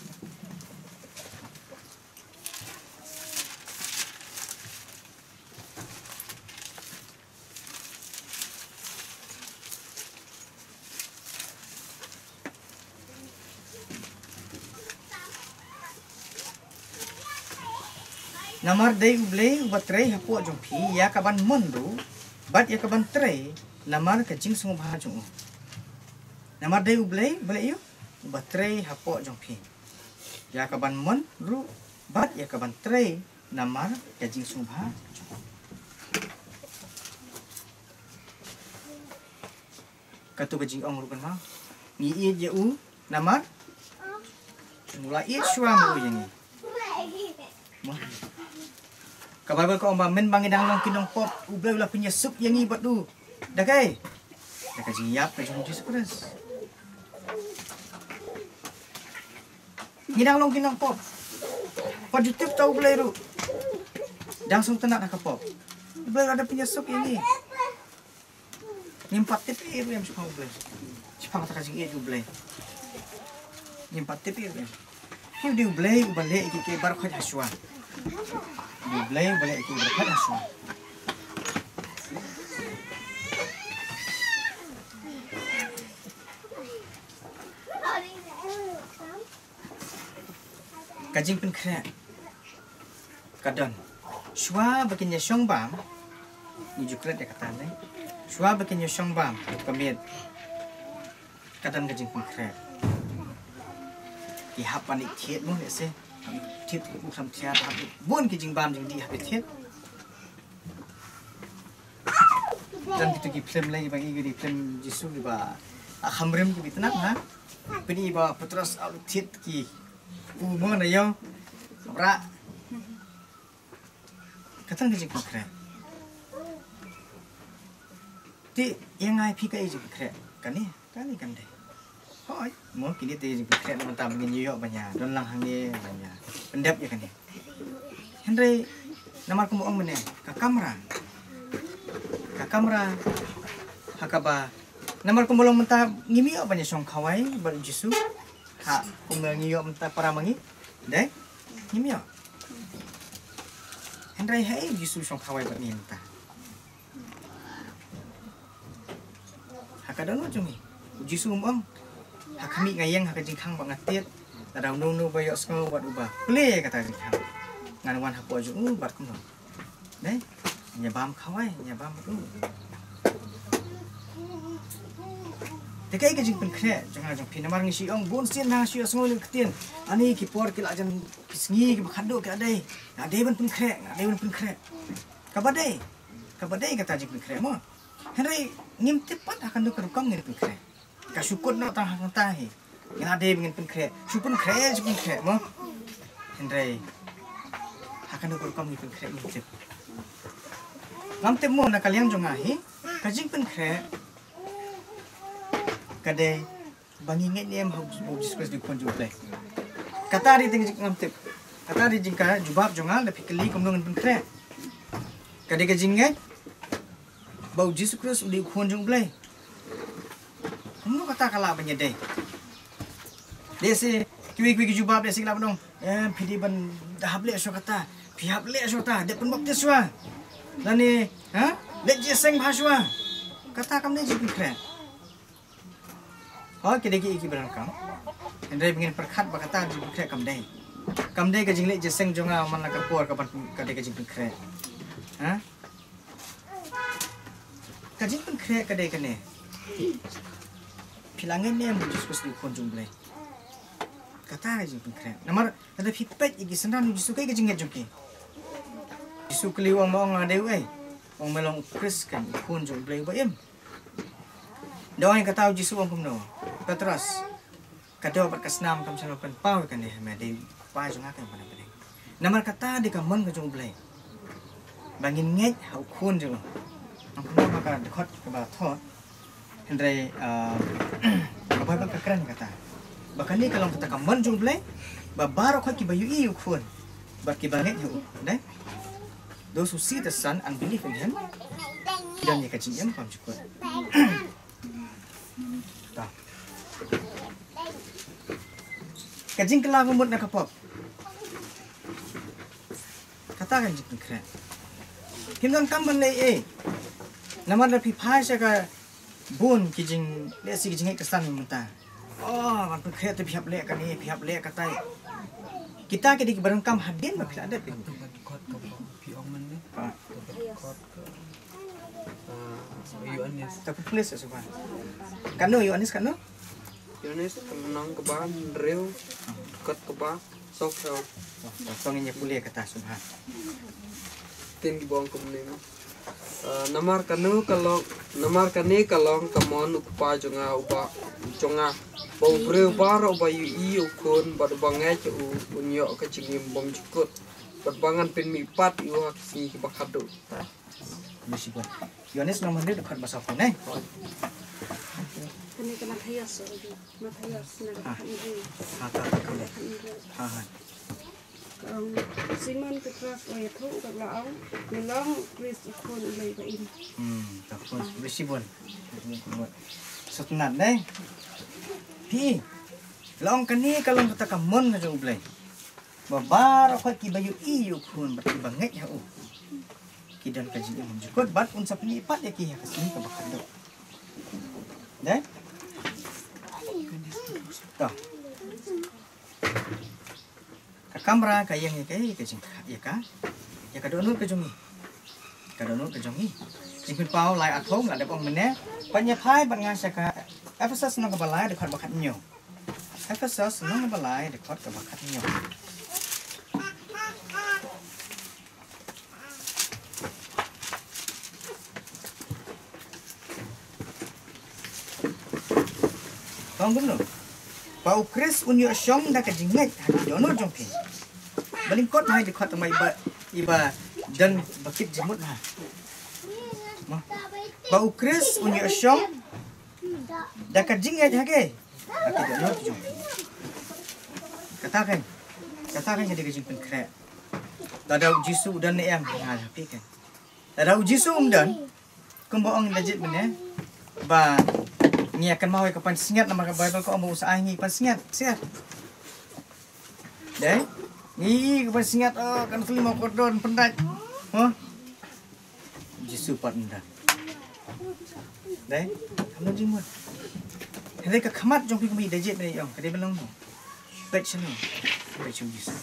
Namar dei U Blei uba trei hapoh jong phi ïa ka ban mon ruh bad ïa ka ban trei namar ka jingsngewbha jong u. Namar dei U Blei, U Blei ïa uba trei hapoh jong phi ïa ka ban mon ruh bad ïa ka ban trei namar ka jingsngewbha jong u. Katu ka jingong ruh kan ma. Ngi ïeit ïa u namar u la ïeit shuwa ma u ïa ngi. Mo. Ka Baibl ka ong ba mynba ngi dang long ki nongpop U Blei u la pynïasuk ïa ngi bad u. Da kaei? Da ka jingïap ka jong U Jisu Khrist. Ngi dang long ki nongpop. Pat ju tip ta U Blei ruh. Dang sngewtynnat ha ka pop. U Blei ruh da pynïasuk ïa ngi. Ngim pat tip ïa ruh em shaphang U Blei. Shaphang kata ka jingïeit U Blei. Ngim pat tip ïa ruh em. Ki dei U Blei uba leh ïa ki baroh khoit ha shuwa. Dei U Blei uba leh ïa ki baroh khoit ha shuwa. Ka jingpynkhreh ka don. Shuwa ba kin ïa shong bam, ngi ju klet ïa kata ne. Shuwa ba kin ïa shong bam ka miet, ka don ka jingpynkhreh. Ki hap ban ïa thied mo ne se. Thied u sam thied hap bun ki jingbam jingdih hap ïa thied. Don kito ki film lei ba ngi ki film Jisu ki ba a kham rim ki ba itynnat ha. Pyn-i ba Petros a thied ki u mo na ïoh. Bra. Kata ka jingpynkhreh. Te ïa nga ïa phi kaei jingpynkhreh? Kane, kane kan dei. Hooid, mo kine te jingpynkhreh na mynta ba ngin ïoh ban ïa don lang hangne ban ïa pyndep ïa kane. Hynrei namar kumba ong mynne ka kamra. Ka kamra ha kaba namar kumba long mynta ngim ïoh ban ïa shong khawai bad u Jisu. Ha kumba ngi ïoh mynta para ma ngi. Dei? Ngim ïoh. Hynrei haei u Jisu u shong khawai bad ngi mynta? Ha ka dohnud jong ngi. U Jisu um ong, ha khmih nga ïeng ha ka jingkhang bad nga tied. Lada uno uno ba ïohsngew bad uba plie kata ka jingkhang, ngan wan hapoh jong u bad kumno. Dei? Ngi bam khawai, ngi bam bad u. Te kaei ka jingpynkhreh jong nga jong phi, namar ngi shu ong bun sien, nga shu ïohsngew ïa ka ktien. Ani ki por ki la jan, ki sngi kiba khadduh ki la dei. Nga dei ban pynkhreh, nga dei ban pynkhreh. Kaba dei, kaba dei kata jingpynkhreh mo. Hynrei ngim tip pat ha kano ka rukom ngin pynkhreh. Ka shu kut noh tang hangta hi. Ngi la dei ba ngin pynkhreh. Shu pynkhreh, shu pynkhreh mo. Hynrei ha kano ka rukom ngin pynkhreh ngim tip. Ngam tip mo na ka liang jong nga hi, ka jingpynkhreh ka dei ba ngi ngeit ne em ha u Jisu Khrist u dei u Khun jong U Blei. Kata dei ka jing ngam tip. Kata dei jingkylli jubab jong nga, lada phi kylli kumno ngin pynkhreh. Ka dei ka jingngeit ba u Jisu Khrist u dei u Khun jong U Blei. Kumno kata ka lah ban ïadei? Dei shi kiwei kiwei ki jubab, dei shi ki lah ban ong, eh, phi dei ban hap leh shuwa kata, phi hap leh shuwa kata, dei pynbaptis shuwa. Lane, ha? Leit jingïaseng bha shuwa. Kata kam dei jingpynkhreh. Hooid, ki dei ki, ki ba donkam. Hynrei ba ngin pyrkhat ba kata jingpynkhreh kam dei. Kam dei ka jingleit jingïaseng jong nga man la ka por ka ban, ka dei ka jingpynkhreh. Ha? Ka jingpynkhreh ka dei kane. Phi la ngeit ne em ba u Jisu Khrist u dei u Khun jong U Blei? Kata ka jingpynkhreh. Namar lada phi peit ïa ki synran u Jisu, kaei ka jingngeit jong ki? Jisu kylli u, ong ma, ong nga dei uei? Ong me long u Khrist, kan, u Khun jong U Blei uba im. Da ong ïa kata u Jisu ong kumno? Petros, ka doh bad ka snam kam shym la pynpaw ïa kane ha me, dei u Kpa jong nga uba na bneng. Namar kata dei ka mon ka jong U Blei ba ngin ngeit ha u Khun jong u. Ngam pynpaw ha ka dkhot kaba thoh, hynrei, ah, ka Baibl ka kren kata ba kane ka long kata ka mon jong U Blei, ba baroh khoit kiba ïohi ïa u Khun bad kiba ngeit ha u, dei, those who see the Son and believe in him, ki don ïa ka jingim bymjukut. Ta. Ka jingkylla ka mut na ka pop. Kata ka jingpynkhreh. Phim donkam ban leh ei ei. Namar lada phi phai sha ka bun ki jing, leh shi ki jingngeit Khristan mynta. Oh, ban pynkhreh te phi hap leh kane, phi hap leh katai. Kita ki dei kiba donkam hadien ba phi la dep. Phi ong mynne. Ha. Ah, Ïoannis. Ta pule sa suba. Kano Ïoannis kano? Ïoannis, lynnong kaba hynriew, dkhot kaba saw phew. Wah, tang ïa pule kata suba. Ktien kiba ong kumne mo. Ah, namar kano ka long, namar kane ka long ka mon u Kpa jong nga uba, jong nga, ba u briew baroh uba ïohi ïa u Khun bad uba ngeit ïa u, un ïoh ka jingim bymjukut, bad ba ngan pynmihpat ïa u ha ki sngi kiba khadduh. Ta. Bisi bun. Ïoannis lynnong hynriew dkhot ba saw phew ne. Kane ka Mathaios, Mathaios na ka khathynriew. Ha, ka, ka, ka. Ha, ha. Ka ong, Simon Petros u la ïathuh, u la ong, me long u Khrist, u Khun U Blei ba im. Hmm, ka khun, bisi bun. Sngewtynnat ne. Phi, la ong kane ka long kata ka mon ka jong U Blei. Ba baroh khoit kiba ïohi ïa u Khun bad kiba ngeit ha u, ki don ka jingim bymjukut bad un sa pynmihpat ïa ki ha ka sngi kaba khadduh. Dei? To. Ka kamra ka ïeng ïa ka, ïa ka jing, ïa ka, ïa ka dohnud ka jong ngi. Ka dohnud ka jong ngi. Jingpynpaw lai arphew, nga dep ong mynne. Pynïaid phai bad nga sha ka Ephesos lynnong kaba lai dkhot ba khathynñiew. Ephesos lynnong ba lai dkhot kaba khathynñiew. Ka ong kumno? Ba u Khrist un ïoh shong da ka jingngeit ha ki dohnud jong phi. Ba lyngkot ma ha dkhot ma iba, iba don ba kit jingmut ha. Mo. Ba u Khrist un ïoh shong da ka jingngeit ha ki, ha ki dohnud jong phi. Kata kan, kata kan ka dei ka jingpynkhreh. Lada u Jisu u don ne em ha phi kan. Lada u Jisu um don, kumba ong da jied mynne, ba ngi ïa kynmaw ïa ka pansngiat namar ka Baibl ka ong ba u sa ai ngi pansngiat, siat. Dei? Ngi ka pansngiat, oh, kan klim ko don pyndait. Huh? Jisu pat ynda. Dei, kam don jingmut. Hynrei ka khmat jong phi kumba i David ne ong, ka dei ban long mo. Peit shano. Peit shano Jisu.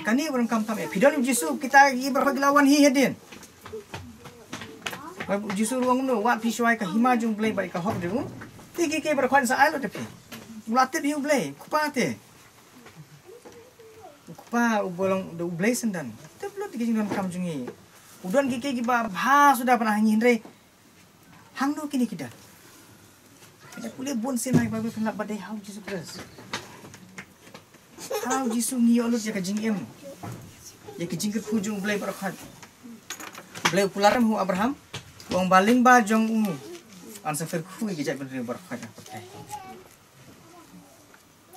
Kane ba donkam tam ïa phi don Jisu, kita ki baroh ki la wan hi hadien. Ba Jisu ruh ong kumno, wad phi shuwa ïa ka hima jong U Blei bad ïa ka hok jong u. Te ki ki baroh ki sa ai lut ïa phi. U la tip hi U Blei, Kpa te. U Kpa uba long da U Blei syndon. Tip lut ki jingdonkam jong ngi. U don ki ki kiba bha suda ban ai ha ngi hynrei hangno kine ki don? Ki da pule bun sien ha ka Baibl pynlap ba dei ha u Jisu Khrist. Ha u Jisu ngi ïoh lut ïa ka jingim. Ïa ka jingkyrkhu jong U Blei baroh. Blei u kular ïa u Abraham, u ong ba lyngba jong u yn sa pyrkhu ïa ki jaitbynriew baroh kawei ha pyrthei.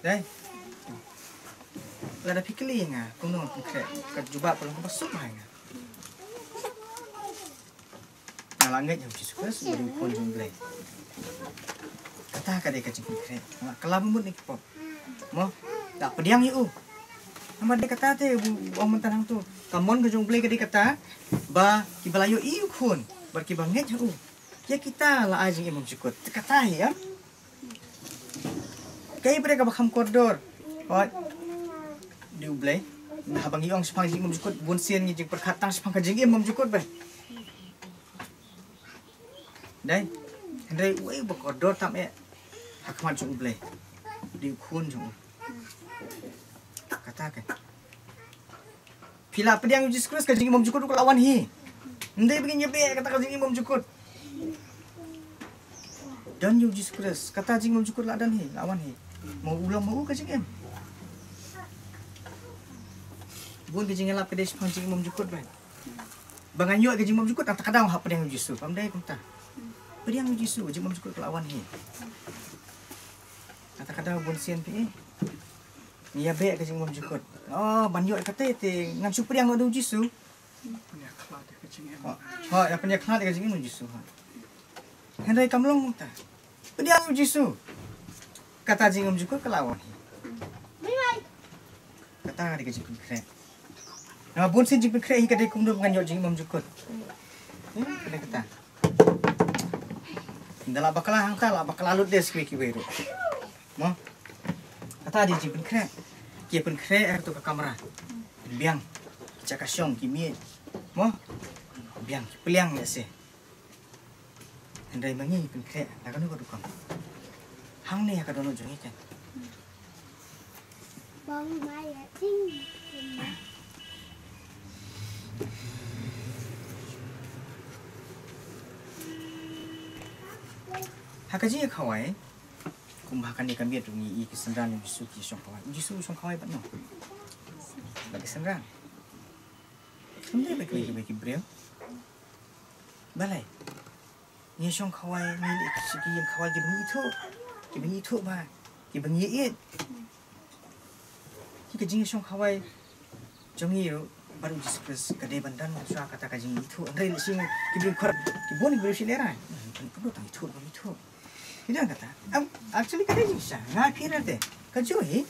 Dei. Lada phi kylli ïa nga kumno pynkhreh, ka jubab ka long kaba suk bha ïa nga. Nga la ngeit ïa u Jisu Khrist, u dei u khun jong u Blei. Kata ka dei ka jingpynkhreh. Nga la kylla mut na ki pop. Mo, da pdiang ïa u. Namar dei kata te u ong mynta hangto, ka mon ka jong u Blei ka dei kata ba kiba la ïohi ïa u khun bad kiba ngeit ha u, ïa kita la ai jingim bymjukut. Te kata hi em. Kaei pat kaba kham kordor? Hooid. Dei u Blei. Haba ngi ong shaphang jingim bymjukut, bunsien ngi jingpyrkhat tang shaphang ka jingim bymjukut beit. Dei. Hynrei uei uba kordor tam eh ha khmat jong u Blei? Dei u khun jong u. Kata ka. Phi la pdiang ïa u Jisu Khrist, ka jingim bymjukut ruh ka la wan hi. Ym dei ba ngin ïa beh kata ka jingim bymjukut. Don ïa u Jisu Khrist, kata jingim bymjukut la don hi, la wan hi. Mo u long mo u ka jingim. Bun ka jingïalap ka dei shaphang jingim bymjukut beit. Ba ngan ïoh ka jingim bymjukut, kata ka daw hap pdiang ïa u Jisu. Kam dei kumta. Pdiang ïa u Jisu, ka jingim bymjukut ka la wan hi. Kata ka daw bunsien phi, eh, ngi ïa beh ka jingim bymjukut. Oh, ban ïoh kata te ngan shu pdiang ïa u Jisu. Oh, oh, ïa pynïakhlad ïa ka jingim u Jisu, ha. Hynrei kam long kumta. Pdiang ïa u Jisu. Kata jingim bymjukut ka la wan hi. Kata ka dei ka jingpynkhreh. Namar bunsien jingpynkhreh hi ka dei kumno ngan ïoh jingim bymjukut. Hmm, ka dei kata. Ynda la bakla hangta, la bakla lut de sa kiwei kiwei ruh. Mo? Kata dei jingpynkhreh. Ki pynkhreh ha kato ka kamra. Biang. Ki jaka shong, ki miej. Mo? Biang, ki pliang lehse. Hynrei ma ngi pynkhreh na kano ka dukam? Hangne ha ka dohnud jong ngi kan. Ha ka jingïakhawai, kumba ha kane ka miet ruh ngi i ki synran u Jisu ki shong khawai. U Jisu u shong khawai bad no? Bad ki synran. Kam dei bad kiwei kiwei ki briew. Balei? Ngi shong khawai, ngi leh ki ïing khawai kiba ngi ithuh. Kiba ngi ithuh bha. Kiba ngi ïeit. Ki ka jingshong khawai jong ngi ruh bad u Jisu Khrist ka dei ban don shuwa kata ka jingithuh. Hynrei lehse ki briew khot, ki bun ki briew shu lehrain. Kumno tang ithuh, bym ithuh. Ki don kata. Am, actually ka dei jingshisha. Nga phi na te. Ka ju hi.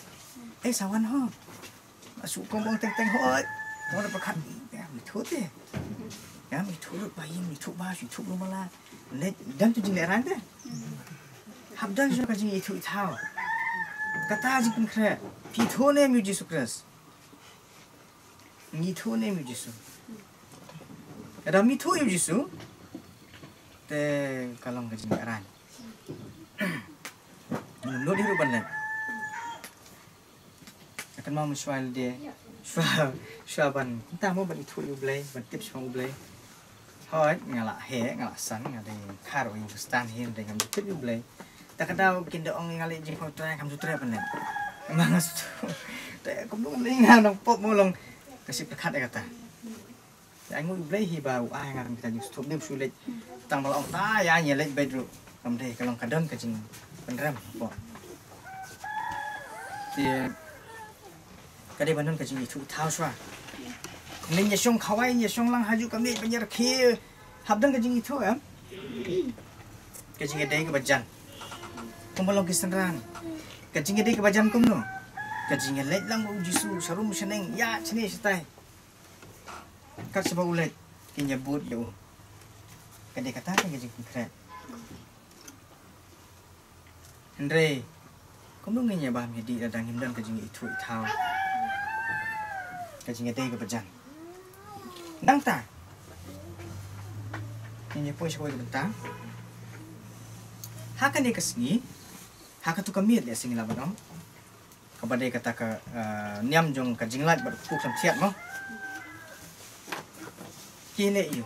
Eh, sa wan ho. Asu kong bong teng teng hoi. Kong da pakat. Ïa, ym ithuh te. Ïa, ym ithuh lut ba ïing, ym ithuh ba, shu ithuh lut mala. Leh, don tu jinglehrain te. Hap don shuh ka jingithuh ithaw. Kata jingpynkhreh. Phi ithuh ne em ïa u Jisu Khrist? Ngi ithuh ne em ïa u Jisu? Lada ym ithuh ïa u Jisu, te ka long ka jinglehrain. Ngim nud hi ruh ban leh. Nga kynmaw mynshuwa lade, shuwa, shuwa ban, kumta mo ban ithuh ïa u Blei, ban tip shaphang u Blei. Hooid, nga la heh, nga la san, nga dei khar ïa u Khristan hi, hynrei ngam ju tip ïa u Blei. Ta ka daw kin da ong ïa nga leh jingpyntrei, ngam ju trei ban leh. Nga nga shu. Te kumno leh nga nang pop mo long ka shu pyrkhat ïa kata. Te ai nguh ïa u Blei hi ba u ai nga kum kita jingsngewthuh, ym dei shu leit tang ba la ong ta ïa ngi leit beit ruh. Kam dei, ka long ka don ka jingpynrem hapoh. Te ka dei ban don ka jingithuh ithaw shuwa. Ngin ïa shong khawai, ïa shong lang hajuh ka miej ban ïa rkhie. Hap don ka jingithuh em? Ka jingïadei kaba jan. Kumba long ki synran. Ka jingïadei kaba jan kumno? Ka jingïaleit lang bad u Jisu sharum shaneng, ïa shane shatai. Kat shaba u leit, kin ïa bud ïa u. Ka dei kata ka jingpynkhreh. Hynrei kumno ngin ïa bam ïa dih lada ngim don ka jingithuh ithaw, ka jingïadei kaba jan. Nangta ngin ïa poi sha kawei ka bynta. Ha kane ka sngi, ha katu ka miet lehse ngi lah ban ong, kaba dei kata ka, ah, niam jong ka jinglait bad u kpu khlem thiat mo. Ki leh ïa u,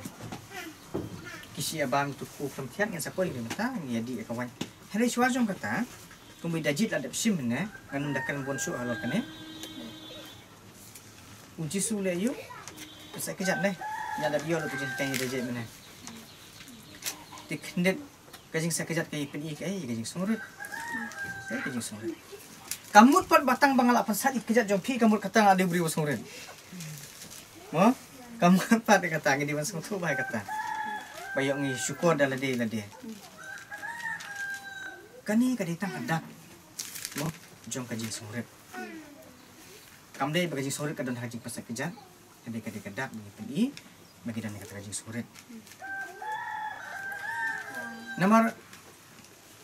ki shu ïa bam ïa u kpu khlem thiat, ngin sa poi ïa ka bynta, ngin ïa dih ïa ka waiñ. Hynrei shuwa jong kata, kumba i Dajit la dep shim ne, ngan ym da kren bun shuh halor kane. U Jisu u leh ïa u, u sa kjat ne. Nga la ïoh lut ka jingteng ïa da jait mynne. Te khyndiat ka jingpynsah kjat ka ïa pyni ka, eh, ka jingsngewrit. Ka jingsngewrit. Ka mut pat ba tang ba nga la pynsah ïa kjat jong phi ka mut kata nga dei u briew ba sngewrit. Mo? Ka mut pat kata ngi dei ban sngewthuh ba kata. Ba ïoh ngi shukor da lade lade. Kane ka dei tang ka dak. Mo? Jong ka jingsngewrit. Kam dei ba ka jingsngewrit ka don ha ka jingpynsah kjat. Ka dei, ka dei ka dak ba ngi pyni ba ngi don ïa kata ka jingsngewrit. Namar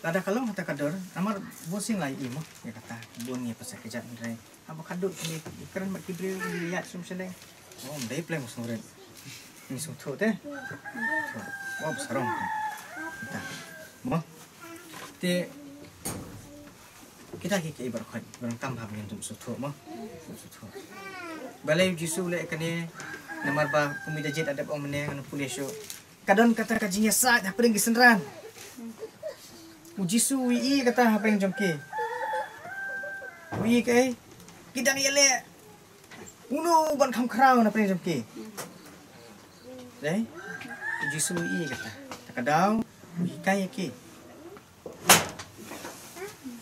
lada ka long kata ka dur, namar bun sien la ïohi mo ïa kata, bun ngi pynsah kjat hynrei haba ka dur kane ki kren bad ki briew, ngi ïaid sum shaneng. Oh, ym dei pleng ba sngewrit. Ngi sngewthuh te. Sngewthuh. Oh, ba sarong te. Kata. Mo. Te kita ki, ki baroh khoit, baroh kam hap ngin sngewthuh mo. Sngewthuh. Balei u Jisu u leh kane? Namar ba kum i da jied, la dep ong mynne, ngan pule shuh. Ka don kata ka jingïasaid hapdeng ki synran. U Jisu u ïohi kata hapdeng jong ki. U ïohi kaei? Ki dang ïaleh uno uban kham khraw na pdeng jong ki. Dei? U Jisu u ïohi kata. Ta ka daw u hikai ïa ki.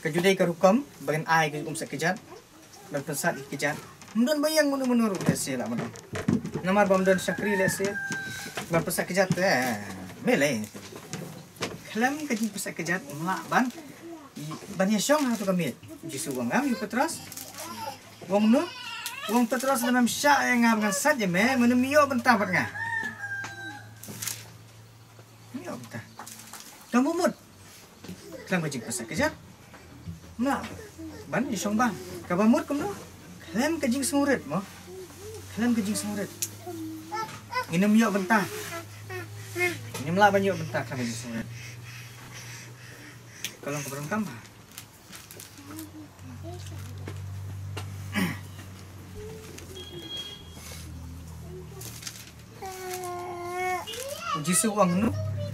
Ka ju dei ka rukom ba ngin ai ki um sa kjat. Ban pynsah ïa kjat. Ym don ba ïeng mano mano ruh lehse lah ban ong. Namar ba ym don shakri lehse ban pynsah kjat, eh, me lei. Khlem ka jingpynsah kjat ym lah ban, ban ïashong ha kato ka miej. Jisu u ong ngam ïa u Petros. U ong no? U ong Petros, lada mem shah ïa nga ba ngan sait ïa me, mem ym ïoh bynta bad nga. Ym ïoh bynta. Te mut mut. Khlem ka jingpynsah kjat ym lah ban ïashong bha. Kaba mut kumno? Khlem ka jingsngewrit mo. Khlem ka jingsngewrit. Ngin ym ïoh bynta. Ngin ym lah ban ïoh bynta khlem ka jingsngewrit. Ka long kaba donkam bha. U Jisu u ong no,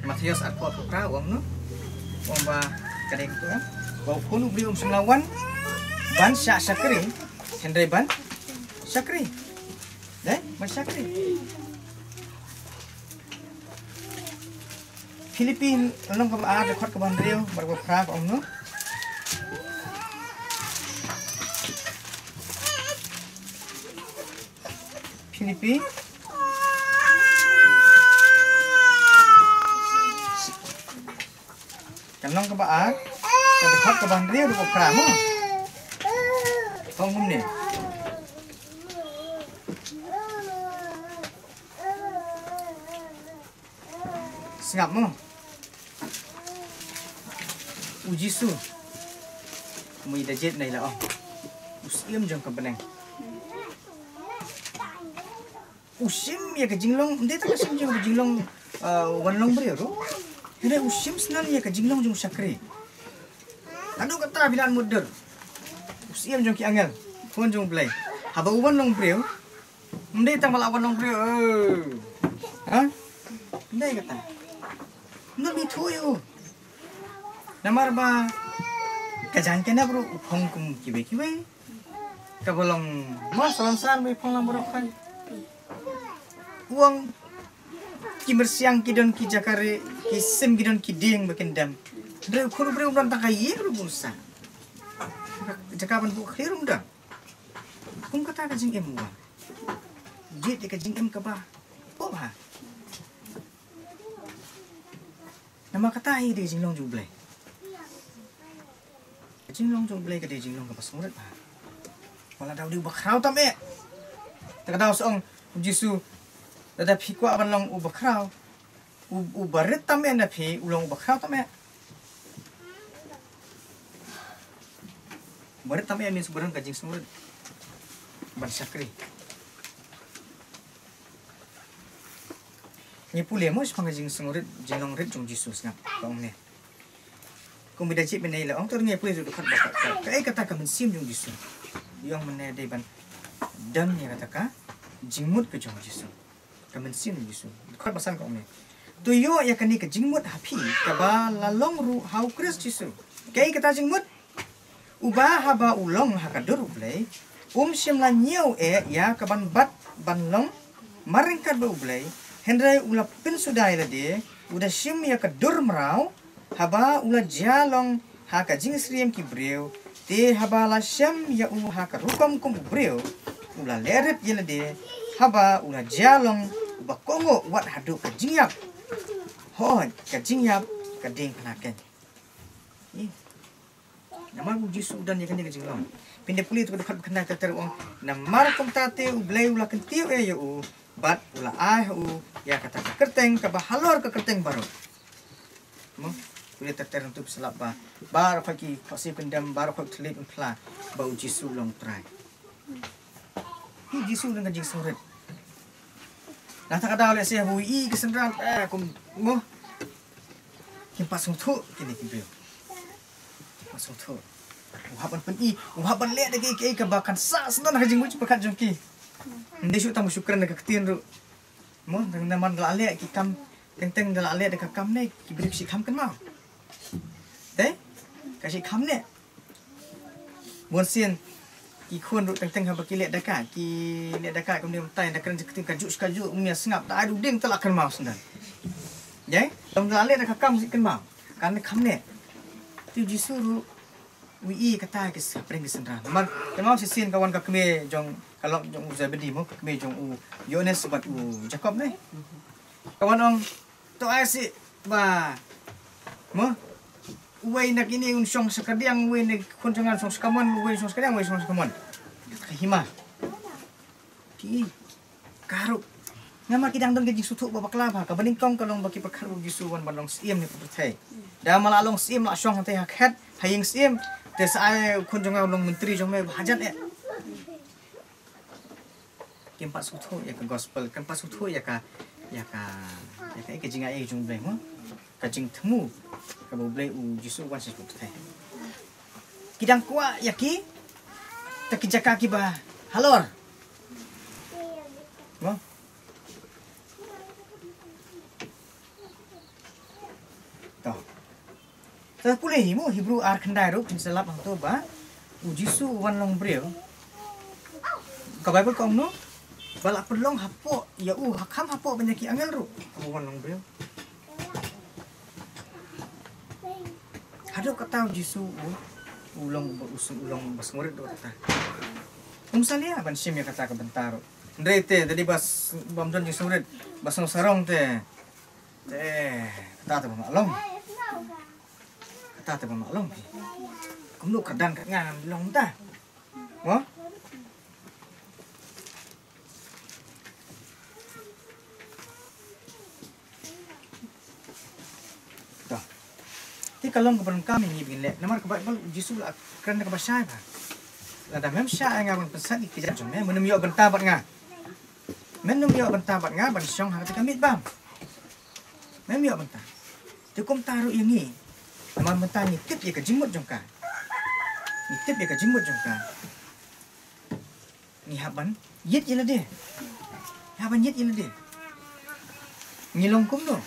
Mathaios arphew arphew phra u ong no, u ong ba ka dei kata ba u Khun u briew um shym la wan ban shah shakri, hynrei ban shakri. Dei, ban shakri. Philippi lynnong kaba ar, dkhot kaba hynriew bad kaba phra ka ong no. Philippi ka lynnong kaba ar, ka dkhot kaba hynriew bad kaba phra mo. Ka ong kumne. Sngap mo. U Jisu, mo, i da jied na i la ong, u Syiem jong ka bneng. U shim ïa ka jinglong, ym dei tang ka shim jong ka jinglong, uh, wan long briew ruh. Hynrei u shim shen ïa ka jinglong jong u shakri. Haduh katta phi lah mutdur. U Syiem jong ki angel, Khun jong u Blei. Haba u wan long briew, ym dei tang ba la wan long briew. Eh. Ha? Ym dei kata. Ym dei, ithuh ïa u. Namar ba ka jaiñ ka nep ruh u phong kum kiwei kiwei. Kaba long mo salonsar ba i phong lang baroh kai. U ong ki myrsiang ki don ki jaka rieh, ki sim ki don ki dieng ba kin dem. Hynrei u Khun u briew um don tang ka ïing ruh ba un sah. Jaka ban buh khlieh ruh um don. Kum kata ka jingim u wan. Jied ïa ka jingim kaba pop ha. Namar kata hi dei jinglong jong u Blei. Ka jinglong jong u Blei ka dei jinglong kaba sngewrit bha. Wat la da u dei uba khraw tam eh. Te ka daw sa ong u Jisu, lada phi kwah ban long uba khraw, u, uba rit tam eh na phi u long uba khraw tam eh. Uba rit tam eh means uba don ka jingsngewrit ban shakri. Ngi pule mo shaphang ka jingsngewrit, jinglong rit jong u Jisu, sngap, ka ong ne. Kum i da jied mynne i la ong, to ngin pule shuh dkhot ba khatphra. Kaei kata ka mynsiem jong u Jisu? I ong mynne dei ban don ïa kata ka jingmut ka jong u Jisu. Ka mynsiem jong u Jisu. Dkhot ba san ka ong ne. To ïoh ïa kane ka jingmut ha phi kaba la long ruh ha u Khrist Jisu. Kaei kata jingmut? Uba haba u long ha ka dur u Blei, um shym la ñiew eh ïa kaban bat ban long marryngkat bad u Blei, Hynrei u la pynsuda ïa lade, u da shim ïa ka dur mraw, haba u la jia long ha ka jingsyriem ki briew, te haba la shem ïa u ha ka rukom kum u briew, u la leh rit ïa lade, haba u la jia long uba kohnguh wat haduh ka jingïap. Hooid, ka jingïap ka dieng phna keiñ. Ih. Namar u Jisu u don ïa kane ka jinglong. Phin da pule to ka dkhot ba khyndai ter ter u ong, namar kumta te U Blei u la kyntiew ïa u, bad u la ai ha u ïa kata ka kyrteng kaba halor ka kyrteng baroh. Mo, pule ter ter ntu phi sa lap ba baroh khoit ki khohsiew kyndem, baroh khoit thylliej un phla ba u Jisu u long U Trai. Hi Jisu u don ka jingsngewrit. Nangta ka daw lehse haba u ïohi ki synran, eh, kum, mo. Kim pat sngewthuh kine ki briew. Kim pat sngewthuh. U hap ban pyni, u hap ban leh da kiei kiei kaba kan sah sngewdon ha ka jingmut jingpyrkhat jong ki. Ym dei shuh tang ba shu kren da ka ktien ruh. Mo, tang namar da la leh ki kam, teng teng da la leh da ka kam ne, ki briew ki shah kham kynmaw. Te, ka shah kham ne. Bun sien ki khun ruh teng teng haba ki leh da ka, ki leh da ka kumne mynta da kren ka ktien kajuh shi kajuh, um ïa sngap, da ai da u dieng te la kynmaw sngewdon. Ïa, tang da la leh da ka kam shi kynmaw. Kan kham ne. Te u Jisu ruh u ïohi kata ki sa pyrshang ki synran. Namar kynmaw shisien ka wan ka kmie jong, ka lok jong u Zebedi mo, ka kmie jong u Ïoannis bad u Jakob ne. Ka wan ong, to ai sih ba, mo, uwei na kine un shong sha kadiang, uwei na khun jong nga un shong sha kamon, uwei un shong sha kadiang, uwei un shong sha kamon. Ka hima. Phi, ka ruh. Namar ki dang don ka jingsngewthuh ba bakla bha, kaba nyngkong ka long ba ki pyrkhat ba u Jisu u wan ban long Syiem ne pyrthei. Da ma la long Syiem la shong hangtei ha khet, ha ïing syiem, te sa ai u khun jong nga u long myntri jong me ba hajan eh. Kim pat sngewthuh ïa ka gospel, kim pat sngewthuh ïa ka, ïa ka, ïa ka, ïa ka jingai jong U Blei mo. Ka jingthmu kaba U Blei u Jisu u wan sha ka pyrthei. Ki dang kwah ïa ki, te ki jaka kiba halor. Mo. To. Te pule hi mo, Hebru ar khyndai ruh phin sa lap hangto ba u Jisu u wan long briew. Ka Baibl ka ong no, ba la pynlong hapoh ïa u, ha kham hapoh ban ïa ki angel ruh, u wan long briew. Haduh katta u Jisu u, u long ba, u sng-, u long ba sngewrit haduh katta. Um salia ban shim ïa kata ka bynta ruh. Hynrei te, da dei ba s-, bym don jingsngewrit, ba sngewsarong te. Te, kata te ba ma long. Kata te ba ma long phi. Kumno kyrdan ka nga ngam long ta. Mo? To. Te ka long kaba donkam ïa ngi ba ngin leh. Namar ka Baibl u Jisu la kren da kaba shai bha. Lada mem shah ïa nga ban pynsat ïa ki kjat jong me, men ym ïoh bynta bad nga. Men ym ïoh bynta bad nga ban shong ha kata ka miet bam. Mem ïoh bynta. Te kumta ruh ïa ngi. Namar mynta ngi tip ïa ka jingmut jong ka. Ngi tip ïa ka jingmut jong ka. Ngi hap ban ïit ïa lade. Ngi hap ban ïit ïa lade. Ngi long kumno?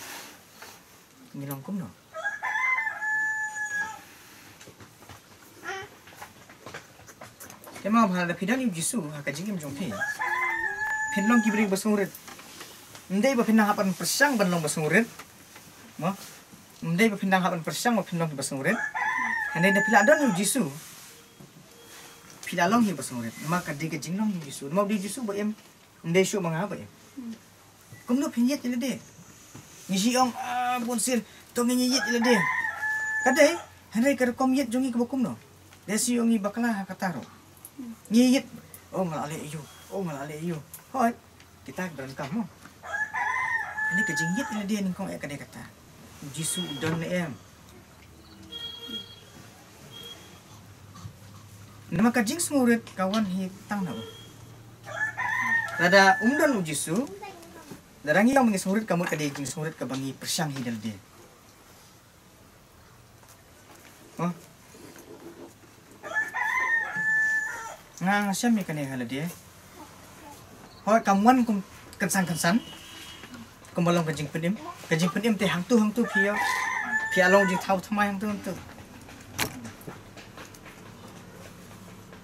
Ngi long kumno? Te ma bha lada phi don ïa u Jisu ha ka jingim jong phi, phin long ki briew ba sngewrit. Ym dei ba phin nang hap ban pyrshang ban long ba sngewrit. Mo? Ym dei ba phin nang hap ban pyrshang ba phin long ba sngewrit. Hynrei da phi la don ïa u Jisu, phi la long hi ba sngewrit. Namar ka dei ka jinglong ïa u Jisu. Namar u dei u Jisu ba im. Ym dei shuh ma nga ba im. Kumno phin ïit ïa lade? Ngi shu ong, ah, bun sien, to ngin ïit ïa lade. Ka dei, hynrei ka rukom ïit jong ngi kaba kumno? Dei shu ong ngi bakla ha kata ruh. Ngi ïit, oh nga la leh ïa u, oh nga la leh ïa u. Hooid, kita ki donkam mo. Hynrei ka jingïit ïa lade nyngkong eh ka dei kata. U Jisu u don ne em? Namar ka jingsngewrit ka wan hi tang na u. Lada um don u Jisu, lada ngi ong ba ngi sngewrit ka mut ka dei jingsngewrit kaba ngi pyrshang hi da lade. Huh? Nga, nga shem ïa kane ha lade. Hooid, kam wan kum kynsan kynsan. Kumba long ka jingpynim. Ka jingpynim te hangtu hangtu phi ïoh. Phi ïa long jingthaw thymmai hangtu hangtu.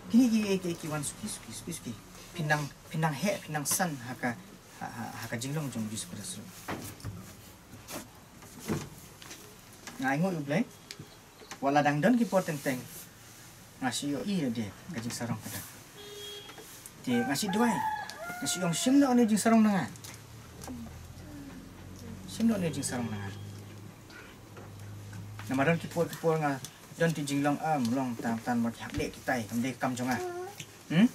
Kine ki, ki, ki wan suki, suki, suki, suki. Phin nang, phin nang heh, phin nang san ha ka, Ha, ha, ha ka jinglong jong u Jisu Khrist ruh. Nga ainguh ïa U Blei. Wat la dang don ki por teng teng, nga shu ïohi ïa ka jingsarong ka dang. Te nga shu duwai. Nga shu ong shim noh ïa ka jingsarong na nga. Shim noh ïa ka jingsarong na nga. Namar don ki por ki por nga don ki jinglong, em, long tang tang ba ki hap leh kitai, kam dei ka kam jong nga. Hmm?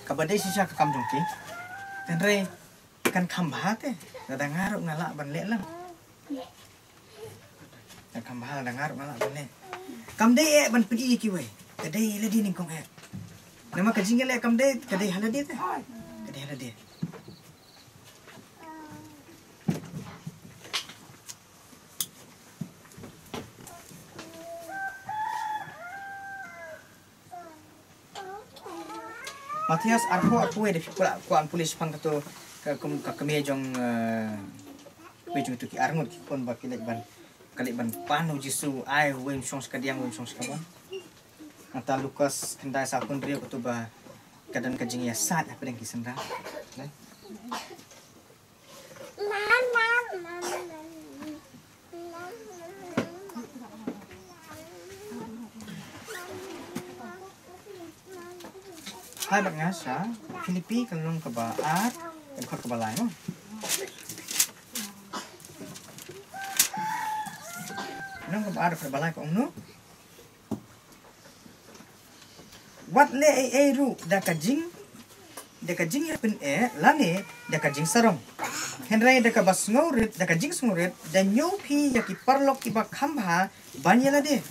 Kaba dei shisha ka kam jong ki. Hynrei kan kham bha te, lada nga ruh nga lah ban leh lang. Kan kham bha lada nga ruh nga lah ban leh. Kam dei eh ban pyni ïa kiwei. Ka dei ïa lade nyngkong eh. Namar ka jingïaleh kam dei, ka dei ha lade te. Ka dei ha lade. Mathaios arphew arphew wei, da phi kwah, kwah ban pule shaphang kato ka, kum, ka kmie jong, eh, kmie jong kato ki arngut ki khun ba ki leit ban, ka leit ban pan u Jisu, ai, uwei um shong sha kadiang, uwei um shong sha kamon. Nangta Lukas khyndai saw phew hynriew, kato ba ka don ka jingïasaid hapdeng ki synran. Ne? Hai bad nga sha Philippi ka lynnong kaba ar, ka dkhot kaba lai mo. Lynnong kaba ar, dkhot kaba lai ka ong kumno? Wat leh ei ei ruh da ka jing, da ka jingïapyneh lane da ka jingsarong. Hynrei da kaba sngewrit, da ka jingsngewrit, da ñiew phi ïa ki paralok kiba kham bha ban ïa lade.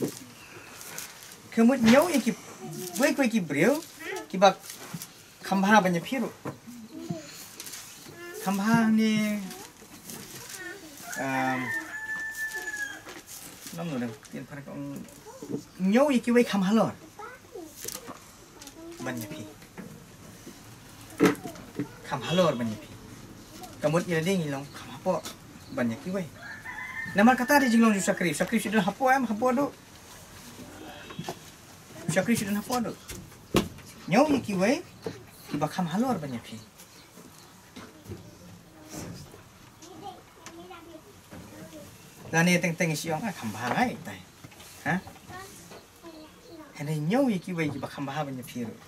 Ka mut ñiew ïa kiwei kiwei ki briew kiba kham bha ban ïa phi ruh. Kham bha ne, um, nong nong dang ktien phareng ka ong, ñiew ïa kiwei kham halor ban ïa phi. Kham halor ban ïa phi. Ka mut ïa lade ngi long kham hapoh ban ïa kiwei. Namar kata dei jinglong jong u shakri. U shakri shu don hapoh em, hapoh duh. U shakri shu don hapoh duh. Ñiew ïa kiwei kiba kham halor ban ïa phi. Lane teng teng shu ong, ah, kham bha ngai tai. Ha? Hynrei ñiew ïa kiwei kiba kham bha ban ïa phi ruh.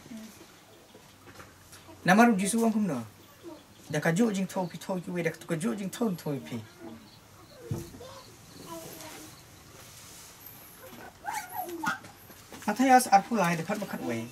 Namar u Jisu u ong kumno? Da kajuh jingthew phi thew ïa kiwei, da kajuh jingthew thew ïa phi. Mathaios arphew lai, dkhot ba khatwei.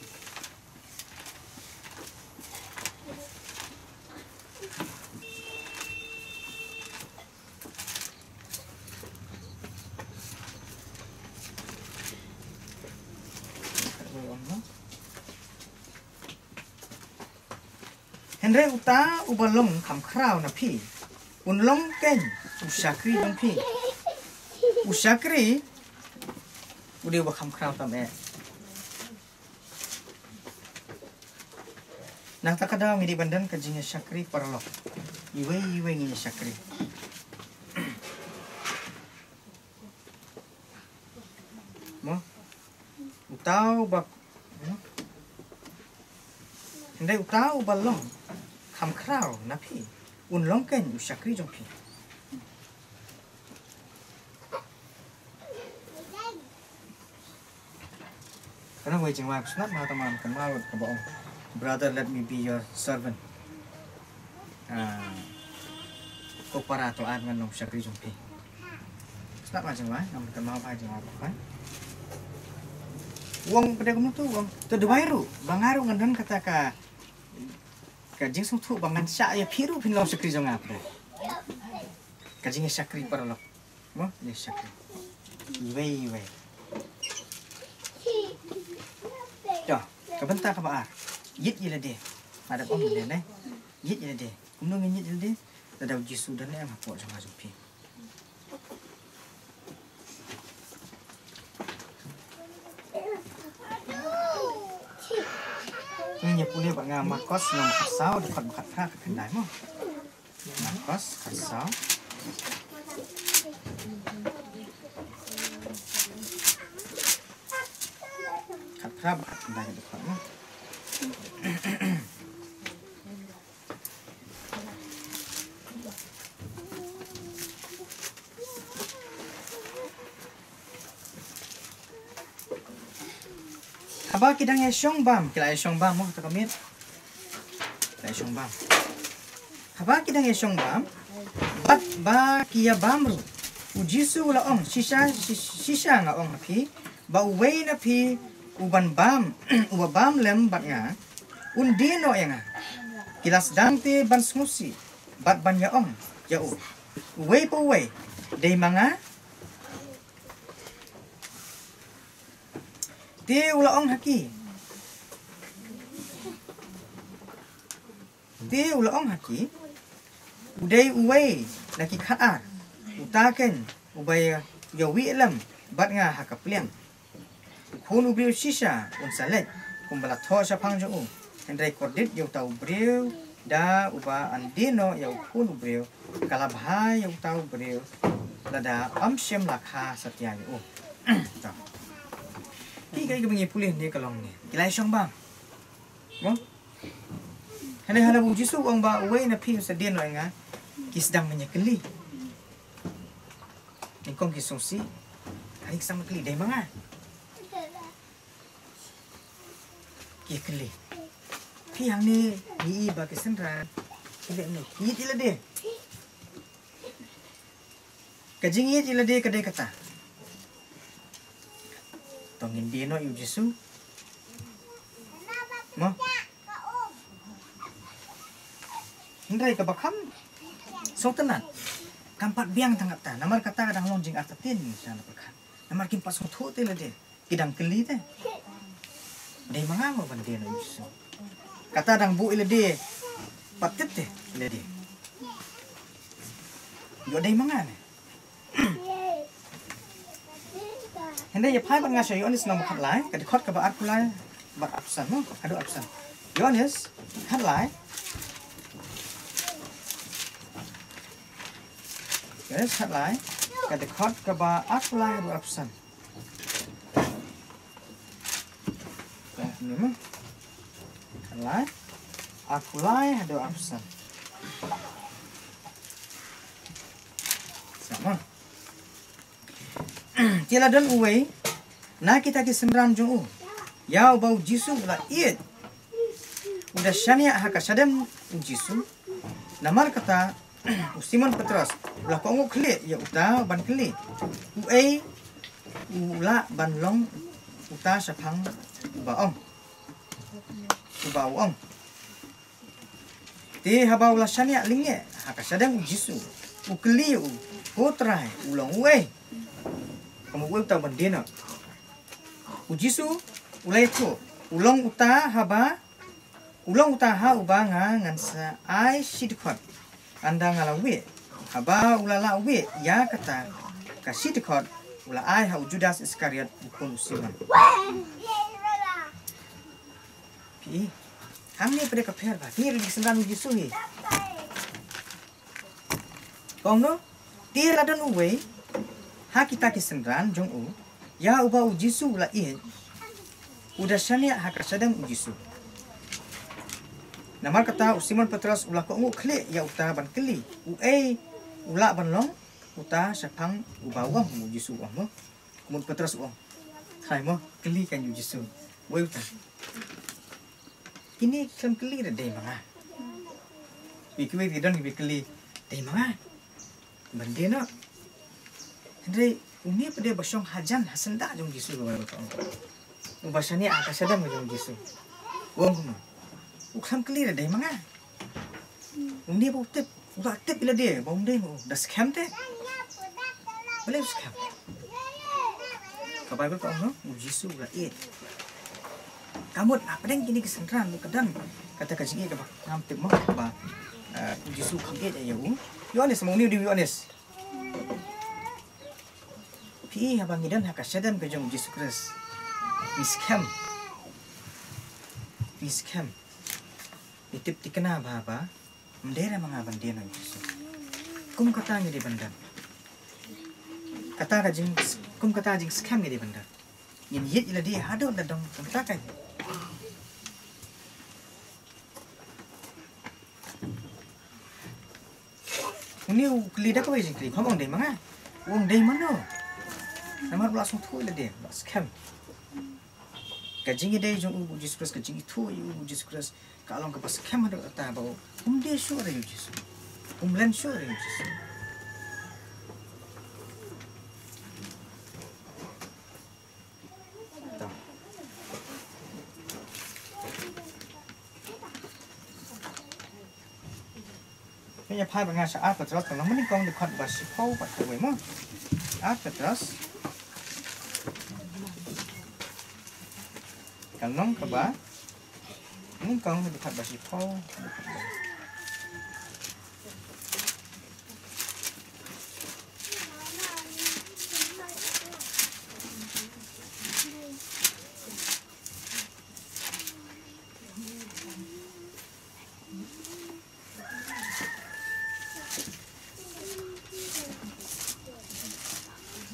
Hynrei uta uba long kham khraw na phi, un long keiñ u shakri jong phi. U shakri u dei uba kham khraw tam eh. Nangta ka daw ngi dei ban don ka jingïashakri paralok. Iwei iwei ngi ïashakri. Mo? Uta uba, mo? Hynrei uta uba long kham khraw na phi, un long keiñ u shakri jong phi. Ka dang wei jingwan, sngap ma tang ma kynmaw kaba ong, "Brother, let me be your servant." Ah, ko para, to ai ba ngan long shakri jong phi. Sngap ma jingwan, ngam kynmaw ba jingwan ba. U ong pat kumno tu, u ong, to duwai ruh ba nga ruh ngan don kata ka, ka jingsngewthuh ba ngan shah ïa phi ruh phin long shakri jong nga pat. Ka jingïashakri paralok. Mo, ïashakri. Iwei iwei. To, ka bynta kaba ar. Ïit ïa lade. Nga dep ong ne ne. Ïit ïa lade. Kumno ngin ïit ïa lade? Lada u Jisu u don ne em hapoh jong nga jong phi. Ngin ïa pule bad nga Markos lynnong khatsaw, dkhot ba khatphra, khatkhyndai mo. Markos khatsaw. Khatphra bad khatkhyndai dkhot mo. Haba ki dang ïashong bam, ki la ïashong bam mo, kata ka miet. Ki la ïashong bam. Haba ki dang ïashong bam, bad ba ki ïa bam ruh, u Jisu u la ong, shisha, shi- shisha nga ong ha phi, ba uwei na phi uban bam, uba bam lem bad nga, un die noh ïa nga. Ki la sdang te ban sngewsih bad ban ïa ong ïa u, uwei pa uwei, dei ma nga? Te u la ong ha ki, te u la ong ha ki, u dei uwei na ki khat ar, uta keiñ uba ïa- ïawieh lem bad nga ha ka pliang. U Khun u briew shisha un sa leit kumba la thoh shaphang jong u. Hynrei kordit ïa uta u briew da uba an die noh ïa u Khun u briew, ka la bha ïa uta u briew lada ym shym la kha satia ïa u. To. Ki kaei kaba ngi pule ne ka long ne, ki la ïashong bam. Mo? Hynrei haba u Jisu u ong ba uwei na phi un sa die noh ïa nga, ki sdang ban ïa kylli. Nyngkong ki sngewsih, hynrei ki sdang ban kylli, dei ma nga? Ki kylli. Phi hangne ngi i ba ki synran ki leh ne, ki ïeit ïa lade. Ka jingïeit ïa lade ka dei kata, to ngin die noh ïa u Jisu. Mo? Hynrei kaba kham sngewtynnat, kam pat biang tang kata, namar kata ka dang long jingartatien sha na pyrkhat. Namar kim pat sngewthuh te lade, ki dang kylli te, dei ma nga mo ban die noh ïa u Jisu? Kata dang buh ïa lade, pat tip te lade, ïoh dei ma nga ne. Hynrei ïa phai bad nga sha Ïoannis lynnong ba khatlai, ka dkhot kaba arphew lai bad arphew san mo, haduh arphew san. Ïoannis khatlai. Ïoannis khatlai, ka dkhot kaba arphew lai haduh arphew san. Ka ni mo. Khatlai, arphew lai haduh arphew san. Sa mo. Te la don uwei na kita ki synran jong u, ïa uba u Jisu u la ïeit, u da shaniah ha ka shadem u Jisu. Namar kata u Simon Petros u la kohnguh khlieh ïa uta ban kylli, uei u lah ban long uta shaphang uba ong, uba u ong. Te haba u la shaniah lyngngeh ha ka shadem u Jisu, u kylli ïa u, ko Trai, u long uei? Ka mut uei uta uban die noh? U Jisu u la ïathuh, u long uta haba, u long uta ha uba nga ngan sa ai shi dkhot ynda nga la wieh. Haba u la lah wieh ïa kata ka shi dkhot, u la ai ha u Judas Iskariot, u khun u Simon. Phi i, hangne pat ka pher ba, phi i, ki synran u Jisu hi. Ka ong no, te la don uwei ha kita ki synran jong u, ïa uba u Jisu u la ïeit, u da shaniah ha ka shadem u Jisu. Namar kata u Simon Petros u la kohnguh khlieh ïa uta ban kylli, uei u lah ban long uta shaphang uba u ong, u Jisu u ong mo. Ka mut Petros u ong, Trai mo, kylli kan ïa u Jisu, uei uta? Kine ki khlem kylli re, dei ma nga. Wi kiwei ki don kiba kylli, dei ma nga ban die noh. Hynrei une pat de ba shong hajan ha syndah jong u Jisu, ka Baibl ka ong, uba shaniah ha ka shadem jong u Jisu, u ong kumno? U khlem kylli re, dei ma nga. Une ba u tip, u la tip ïa lade ba um dei ma u, da skhem te. Balei u skhem? Ka Baibl ka ong no, u Jisu u la ïeit. Ka mut hapdeng kine ki synran ruh ka don kata ka jingïeit kaba ngam tip mo, ba, eh, u Jisu u kham ïeit ïa u. Ïoannis mo, une u dei u Ïoannis. Phi i, haba ngi don ha ka shadem ka jong u Jisu Khrist, ngi skhem. Ngi skhem. Ngi tip thikna ba, ba ym dei re ma nga ban die noh ïa u Jisu. Kum kata ngi dei ban don. Kata ka jing, kum kata jingskhem ngi dei ban don. Ngin ïeit ïa lade haduh la dong kumta kein. Une u kylli da kawei jingkylli, u ong dei ma nga. U ong dei mano? Namar u la sngewthuh ïa lade, u la skhem. Ka jingïadei jong u bad u Jisu Khrist, ka jingithuh ïa u bad u Jisu Khrist, ka long kaba skhem haduh katta ba u um die shuh re u Jisu. Um len shuh re u Jisu. Ta. Ngi ïa phai ba nga sha Ar Petros, ka long mynnyngkong dkhot ba shiphew bad kawei mo. Ar Petros. Ka long kaba nyngkong dkhot ba shiphew.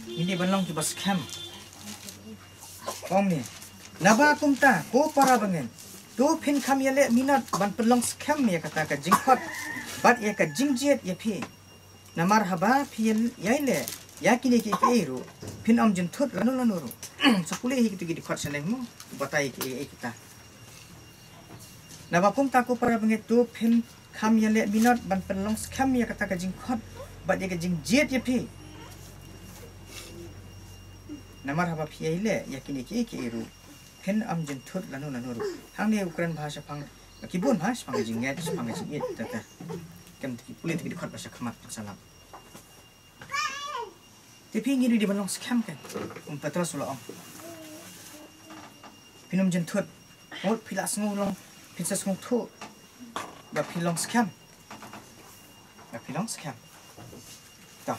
Ngi dei ban long kiba skhem. Ong ne. Naba kumta, ko para bangeit, to phin kham ïaleh minot ban pynlong skhem ïa kata ka jingkhot bad ïa ka jingjied ïa phi. Namar haba phi ïai leh ïa kine kiei kiei ruh, phin ym jynthut lano lano ruh. Sa pule hi kita ki dkhot shaneng mo, batai kiei kiei kita. Naba kumta ko para bangeit, to phin kham ïaleh minot ban pynlong skhem ïa kata ka jingkhot bad ïa ka jingjied ïa phi. Namar haba phi ïai leh ïa kine kiei kiei ruh, phin ym jynthut lano lano ruh. Hangne u kren bha shaphang, ki bun bha shaphang ka jingngeit, shaphang ka jingïeit, ta ta. Kem ki pule ki dkhot ba sha khmat phin sa lap. Te phi ngi dei ban long skhem ke. U Petros u la ong, phin ym jynthut. Ngut phi la sngew long, phin sa sngewthuh ba phi long skhem. Ba phi long skhem. Ta.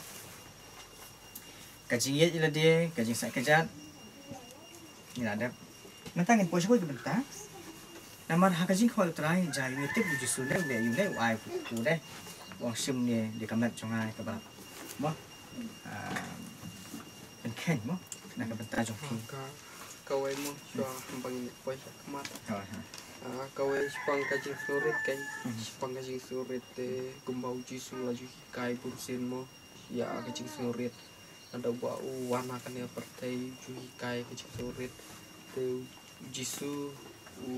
Ka jingïeit ïa lade, ka jingsaid kjat. Ngi la dep. Mynta ngin poi sha kawei ka bynta. Namar ha ka jingkhot u Trai, jia ïa u tip u Jisu ne, u leh, u leh, u ai u pu ne. U ong shim ne ïa ka met jong nga kaba, mo. Ah, pynkheiñ mo na ka bynta jong phi. Ka, kawei mo, shuwa haba ngin poi sha khmat. Ha, ha. Ah, kawei shaphang ka jingsngewrit kein. Mhm. Shaphang ka jingsngewrit te kumba u Jisu la ju hikai bunsien mo ïa ka jingsngewrit. Naduh ba u wan ha kane ka pyrthei u ju hikai ka jingsngewrit. Te u Jisu u,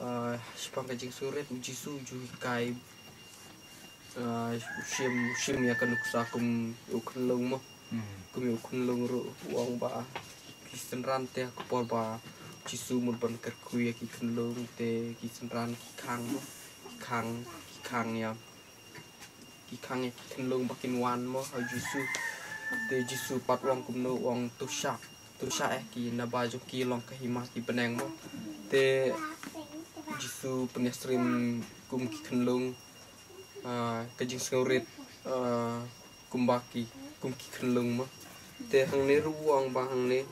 ah, shaphang ka jingsngewrit u Jisu u ju hikai, ah, u shim, u shim ïa ka nuksa kum u khunlung mo. Hmm. Kum u khunlung ruh u ong ba ki synran te ha ka por ba u Jisu mut ban kyrkhu ïa ki khunlung te ki synran ki khang mo. Ki khang, ki khang ïa ki khang ïa ki khunlung ba kin wan mo ha u Jisu. Te u Jisu pat u ong kumno, u ong to shah, to shah eh ki, naba jong ki long ka hima ki bneng mo. Te u Jisu pynïasyriem kum ki khunlung, ah, ka jingsngewrit, ah, kumba ki, kum ki khunlung mo. Te hangne ruh u ong ba hangne.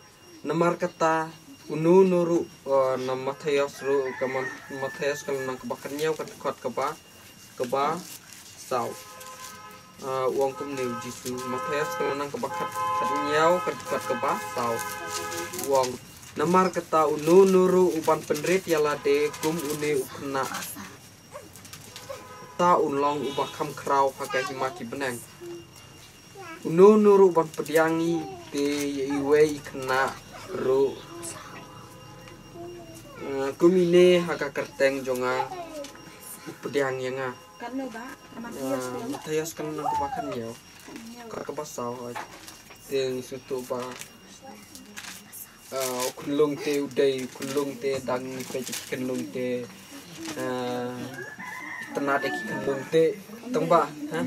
Namar kata uno uno ruh, ah, na Mathaios ruh, ka Man-, Mathaios ka lynnong kaba khathynñiew ka dkhot kaba, kaba saw. Ah, u ong kumne u Jisu, Mathaios ka lynnong kaba khat, khathynñiew ka dkhot kaba saw. U ong, namar kata uno uno ruh uban pynrit ïa lade kum une u khynnah, uta un long uba kham khraw ha ka hima ki bneng. Uno uno ruh uban pdiang ïa i te, ïa iwei i khynnah ruh, eh, kum ine ha ka kyrteng jong nga u pdiang ïa nga. Kan lo ba, ka Mathaios, eh, lo. Mathaios ka lynnong kaba khathynñiew. Khathynñiew. Ka kaba saw, eh, te ngi sngewthuh ba, eh, u khunlung te u dei, u khunlung te dang peit ki khunlung te, eh, itynnad ïa ki khunlung te tang ba, ha?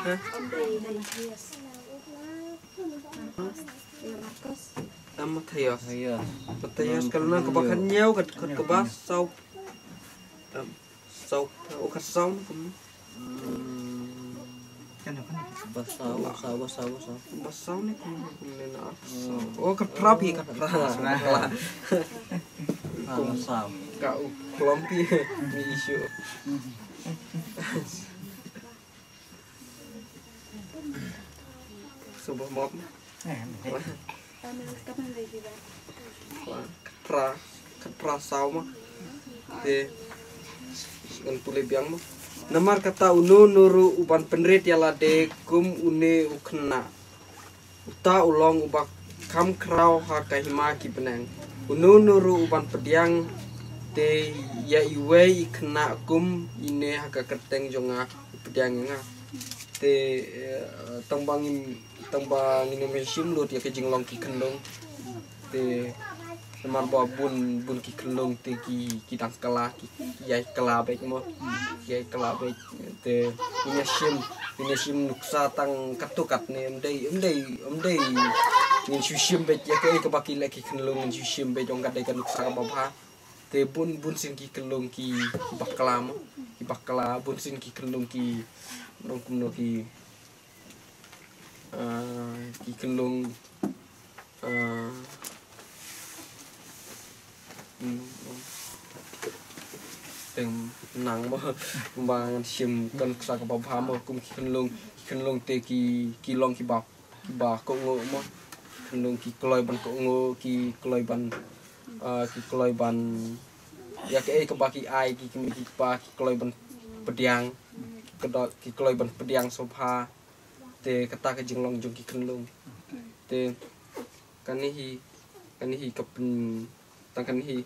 Ha? Ah, Mathaios. Mathaios. Mathaios ka lynnong kaba khathynñiew ka dkhot kaba saw. Em, saw, o khatsaw ne kumno? Hmm. Kan, kan. Ba saw, ba saw, ba saw, ba saw. Ba saw ne kumno, kumno ne na saw. Hmm. O, khatphra phi, khatphra. Khatphra. Ah, ba saw. Ka u klom phi, mi issue. Suba mop. Eh, eh. Khatphra, khatphra saw mo. Te ngan pule biang mo. Namar kata uno uno ruh uban pynrit ïa lade kum une u khynnah, uta u long uba kham khraw ha ka hima ki bneng. Uno uno ruh uban pdiang, te ïa iwei i khynnah kum ine ha ka kyrteng jong nga, pdiang ïa nga. Te, eh, tang ba ngin, tang ba ngin ym shim lut ïa ka jinglong ki khunlung. Te namar ba bun, bun ki khunlung te ki, ki dang kylla, ki, ki ïai kylla beit mo. Ki ïai kylla beit. Te ngin ïa shim, ngin ïa shim nuksa tang katto katne, ym dei, ym dei, ym dei ngin shu shim beit ïa kaei kaba ki leh ki khunlung, ngin shu shim beit ong ka dei ka nuksa kaba bha. Te bun, bun sien ki khunlung ki, ki bakla mo, ki bakla, bun sien ki khunlung ki, nong kumno ki, ah, ki khunlung, ah, hmm, teng nang mo, ba ngan shim ka nuksa kaba bha mo, kum ki khunlung, ki khunlung te ki, ki long kiba, kiba kohnguh mo, khunlung ki kloi ban kohnguh, ki kloi ban, ah, ki kloi ban, ïa kaei kaba ki ai, ki kmie ki kpa, ki kloi ban pdiang, ki kdo-, ki kloi ban pdiang sngewbha. Te kata ka jinglong jong ki khunlung. Te kane hi, kane hi ka pyn, tang kane hi.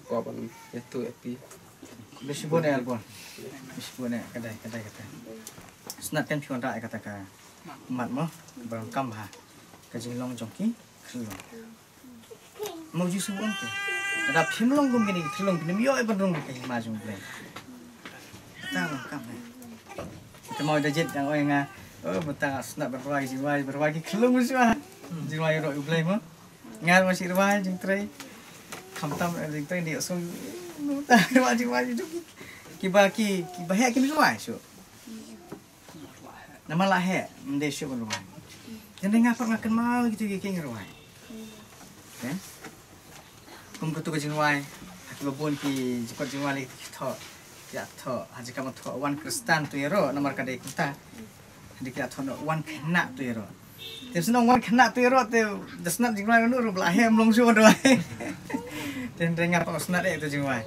Kwah ban ïathuh ïa phi. Bishbun eh, Albon. Bishbun eh, ka dei, ka dei, ka dei. Sngewtynnat kan phi wanrah ïa kata ka mat mo, ba donkam ha ka jinglong jong ki khunlung. Mo Jisu ong te, lada phim long kum kine ki khunlung, phim ïoh ban rung ha ka hima jong U Blei. Tang long kam eh. Te mo da jied dang ong ïa nga, oh, mynta nga sngewtynnat ban rwai jingrwai, ban rwai ki khunlung shuwa. Jingrwai ïaroh U Blei mo. Nga ruh nga shu rwai jingtrei. Khamtam, eh, jingtrei ne song. Mynta rwai jingrwai jong ki, kiba ki, kiba heh kim rwai shuh. Namar la heh, ym dei shuh ban rwai. Hynrei nga pat nga kynmaw kito ki king rwai. Te kum kito ki jingrwai, ha kiba bun ki jingkot jingrwai lei ki thoh, ki la thoh, ha jaka ba thoh wan Khristan to ïaroh, namar ka dei kumta. Hynrei ki la thoh noh wan khynnah to ïaroh. Te sngewbha wan khynnah to ïaroh te, da sngewtynnat jingrwai ruh ba la heh ym long shuh ban rwai. Te hynrei nga pat nga sngewtynnat eh to jingrwai.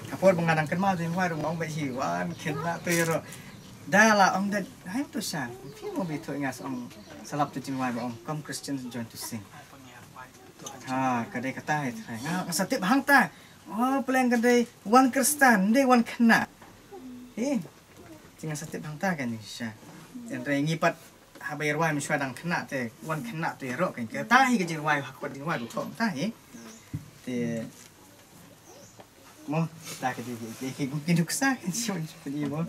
Ka por ba nga dang kynmaw to jingrwai ruh nga ong beit hi wan khynnah to ïaroh. Da la ong da, hai to sha, phi mo beit to nga sa ong, sa lap to jingrwai ba ong, come Christians join to sing. Ha, ka dei kata hi trai. Nga, nga sa tip hangta. Oh, pleng ka dei wan Khristan, ym dei wan khynnah. Eh, te nga sa tip hangta kane sha. Hynrei ngi pat haba ïa rwai mynshuwa dang khynnah te, wan khynnah te ïaroh kane. Kata hi ka jingrwai ha ka kot jingrwai ruh thoh kata hi. Te mo, ta ka dei ki, ki, ki, ki nuksa, ki nuksa, ki mo.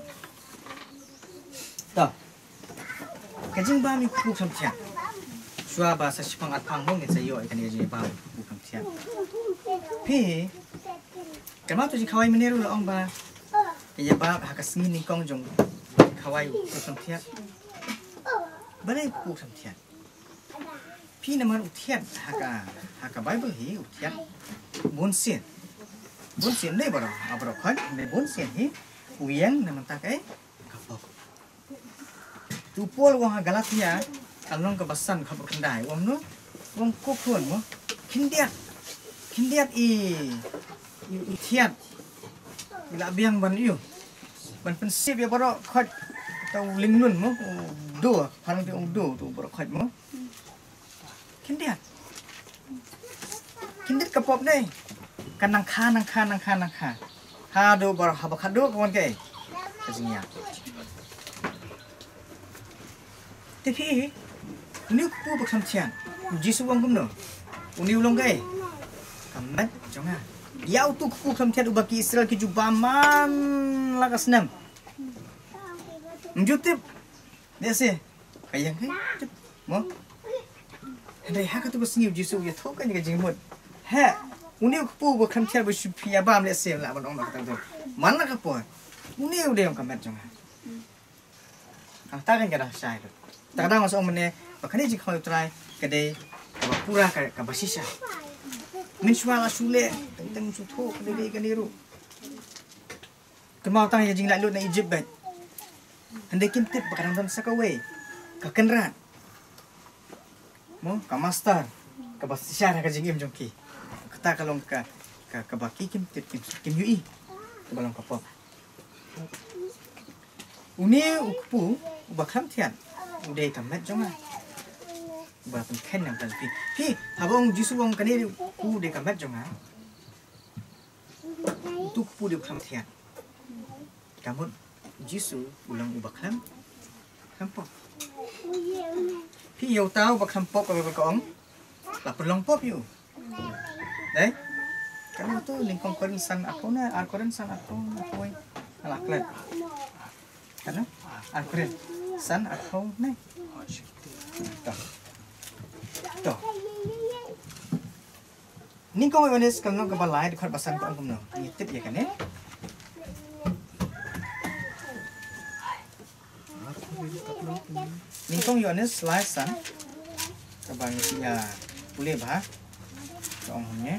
To. Ka jingbam ïa u kpu kham thiat. Shuwa ba sa shipang arpang mo ngin sa ïoh ïa kane ka jingbam ïa u kpu kham thiat. Phi, kynmaw to jingkhawai mynne ruh la ong ba ka ïa ba ha ka sngi nyngkong jong khawai u kpu kham thiat. Balei u kpu kham thiat? Phi, namar u thiat ha ka, ha ka Baibl hi u thiat bun sien. Bun sien ne baroh, ha baroh khoit ne bun sien hi u ïeng na mynta ka, ka pop. U Paul u ong ha Galatia ka lynnong kaba san kaba khyndai u ong no, u ong ko khun mo, khyndiat, khyndiat i, i, i thiat i la biang ban ïoh ban pynsip ïa baroh khoit. Uta u lyngnun mo, u do, phareng te u ong do, uta u baroh khoit mo. Khyndiat. Khyndiat ka pop dei. Ka nang kha, nang kha, nang kha, nang kha. Haduh baroh haba khatduh ka wan kaei? Ka jingïap. Te phi, une u kpu ba kham thiat, u Jisu u ong kumno? Une u long kaei? Ka met jong nga. Ïa utu u kpu kham thiat uba ki Israel ki ju bam man la ka snem. Ym ju tip. Lehse ka ïeng hi mo. Hynrei ha katu ka sngi u Jisu u ïathuh kane ka jingmut. He, une u kpu ba kham thiat ba shu phi ïa bam lehse lah ban ong noh kata kata. Man la ka por. Une u dei ong ka met jong nga. Hangta kan ka dang shai lut. Ta ka dang nga sa ong mynne ba kane jingkhawai u Trai ka dei kaba pura, ka, kaba shisha. Mynshuwa la shu leh, teng teng shu thuh kane dei kane ruh. Kynmaw tang ïa ka jinglaitluid na Egypt beit. Hynrei kim tip ba ka dang don sa kawei ka kynrad mo, ka master kaba shisha ha ka jingim jong ki. Kata ka long ka, ka, kaba ki kim tip, kim, kim ïohi kaba long ka pop. Une u kpu uba kham thiat u dei ka met jong nga. Ba pynkheiñ na ka bynta jong phi. Phi, haba ong Jisu ong kane Kpu dei ka met jong nga. Utu kpu dei u khlem thiat. Ka mut Jisu u long uba khlem, khlem pop. Phi ïohi uta uba khlem pop kaba ka ong. La pynlong pop ïa u. Dei? Kane to nyngkong Korinth san arphew ne, ar Korinth san arphew ne, arphew. Ala klet. Kane? Ar Korinth san arphew ne. To. To. Nyngkong Ïoannis ka lynnong kaba lai dkhot ba san ka ong kumno? Ngi tip ïa kane. Nyngkong Ïoannis lai san. Kaba ngi ïa pule bha. Ka ong kumne.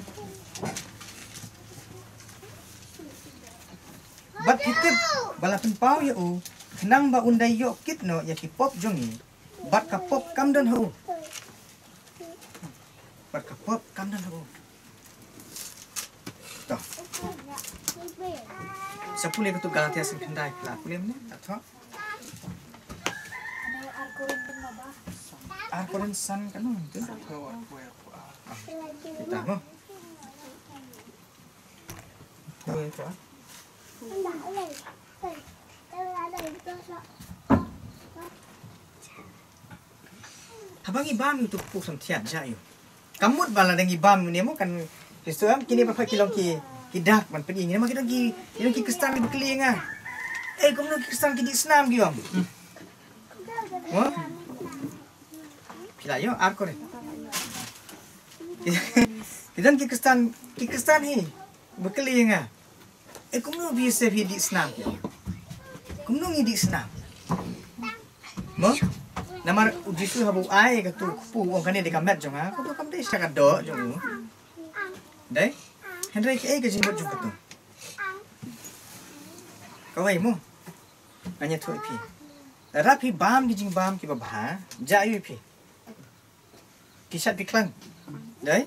Bad phi tip ba la pynpaw ïa u khnang ba un da ïoh kit noh ïa ki pop jong ngi. Bad ka pop kam don ha u. Bad ka pop kam don ha u. To. Sa pule katu Galatia san khyndai, la pule mynne, la thoh. Ar Korinth san kano tu? Kita mo. Haba ngi bam ïa utu u kpu samthiat jia ïa u. Ka mut ba lada ngi bam ïa une mo kan, phi sngewthuh em, kine baroh ki long ki, ki dak ban pyni ïa ngi, namar ki long ki, ki long ki Khristan kiba kylli ïa nga. Eh, kumno ki Khristan ki dih snam ki ong. Mo? Phi la ïoh ar kore. Ki don ki Khristan, ki Khristan hi ba kylli ïa nga. Eh, kumno phi ïasep phi dih snam? Kumno ngi dih snam? Mo? Namar u Jisu haba u ai katu u kpu u ong kane dei ka met jong nga, katu kam dei sha ka doh jong u. Dei? Hynrei kaei ka jingmut jong katu? Kawei mo. Ngan ïathuh ïa phi. Lada phi bam ki jingbam kiba bha, jia ïa phi. Phi shait phi khlaiñ. Dei?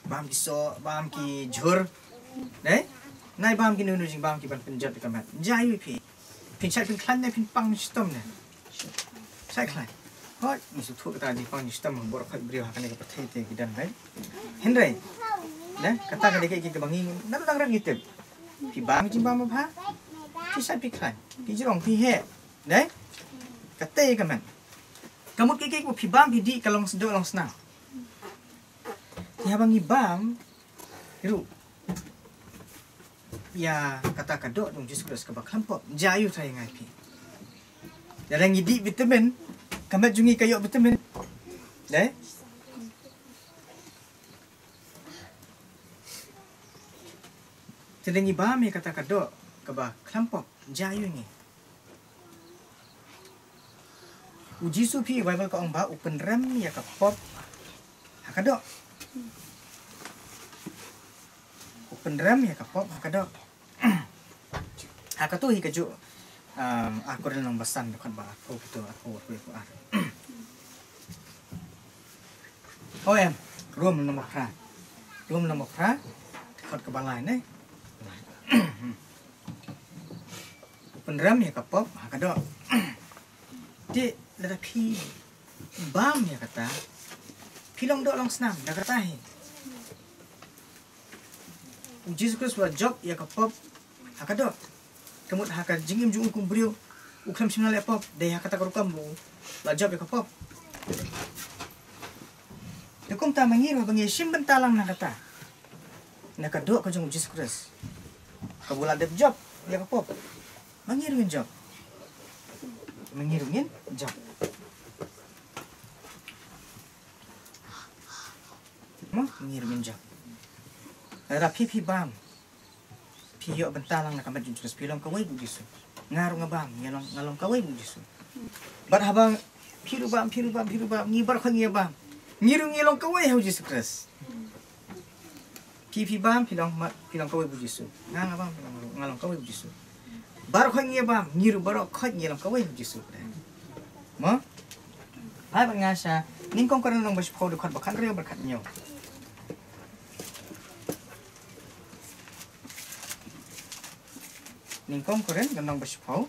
Bam ki soh, bam ki jhur. Dei? Nai bam kino kino jingbam ki ban pynjot ïa ka met. Jia ïa phi. Phin shait phin khlaiñ ne phin pang shitom ne. Shait khlaiñ. Hooid, ngi sngewthuh kata jingpang shitom baroh khoit briew ha kane ka pyrthei te ki don, dei? Hynrei, dei? Kata ka dei kaei kaba ngi, nang nang rem ngi tip. Phi bam ki jingbam ba bha. Phi shait phi khlaiñ. Phi jrong phi heh. Dei? Kata ka met. Ka mut kaei kaei kaba phi bam phi dih ka long sdang long snam. Te haba ngi bam ruh ïa kata ka doh jong Jisu Khrist kaba khlem pop, jia ïa u trai ngai phi. Lada ngi dih vitamin, ka met jong ngi ka ïoh vitamin. Dei? Te lada ngi bam ïa kata ka doh kaba khlem pop, jia ïa ngi. U Jisu phi, Baibl ka ong ba u pynrem ïa ka pop ha ka doh. U pynrem ïa ka pop ha ka doh. Ha katu hi kajuh, um, ar Korinth lynnong ba san dkhot ba arphew, katu arphew, arphew, arphew ar. O em, Rom lynnong ba phra. Rom lynnong ba phra, dkhot kaba lai ne. Pynrem ïa ka pop ha ka doh. Te lada phi bam ïa kata, phi long doh long snam da kata hi. U Jisu Khrist u la jop ïa ka pop ha ka doh. Ka mut ha ka jingim jong u kum briew u khlem shim la leh pop, dei ha kata ka rukom ba u la jop ïa ka pop. Te kumta ma ngi ruh ba ngi shim bynta lang na kata, na ka doh ka jong u Jisu Khrist kaba u la dep jop ïa ka pop, ma ngi ruh ngin jop. Ma ngi ruh ngin jop. Mo, ma ngi ruh ngin jop. Lada phi phi bam, phi ïoh bynta lang na ka met jong u Jisu Khrist, phi long kawei bad u Jisu. Nga ruh nga bam, nga long, nga long kawei bad u Jisu. Bad haba phi ruh bam, phi ruh bam, phi ruh bam, ngi baroh ngi bam, ngi ruh ngi long kawei ha u Jisu Khrist. Phi phi bam, phi long ma, phi long kawei bad u Jisu. Nga nga bam, nga long, nga long kawei bad u Jisu. Baroh ngi bam, ngi ruh baroh ngi long kawei bad u Jisu. Mo? Phai bad nga sha Nyngkong Korinth lynnong ba shiphew, dkhot ba khathynriew bad khathynñiew. Nyngkong Korinth lynnong ba shiphew,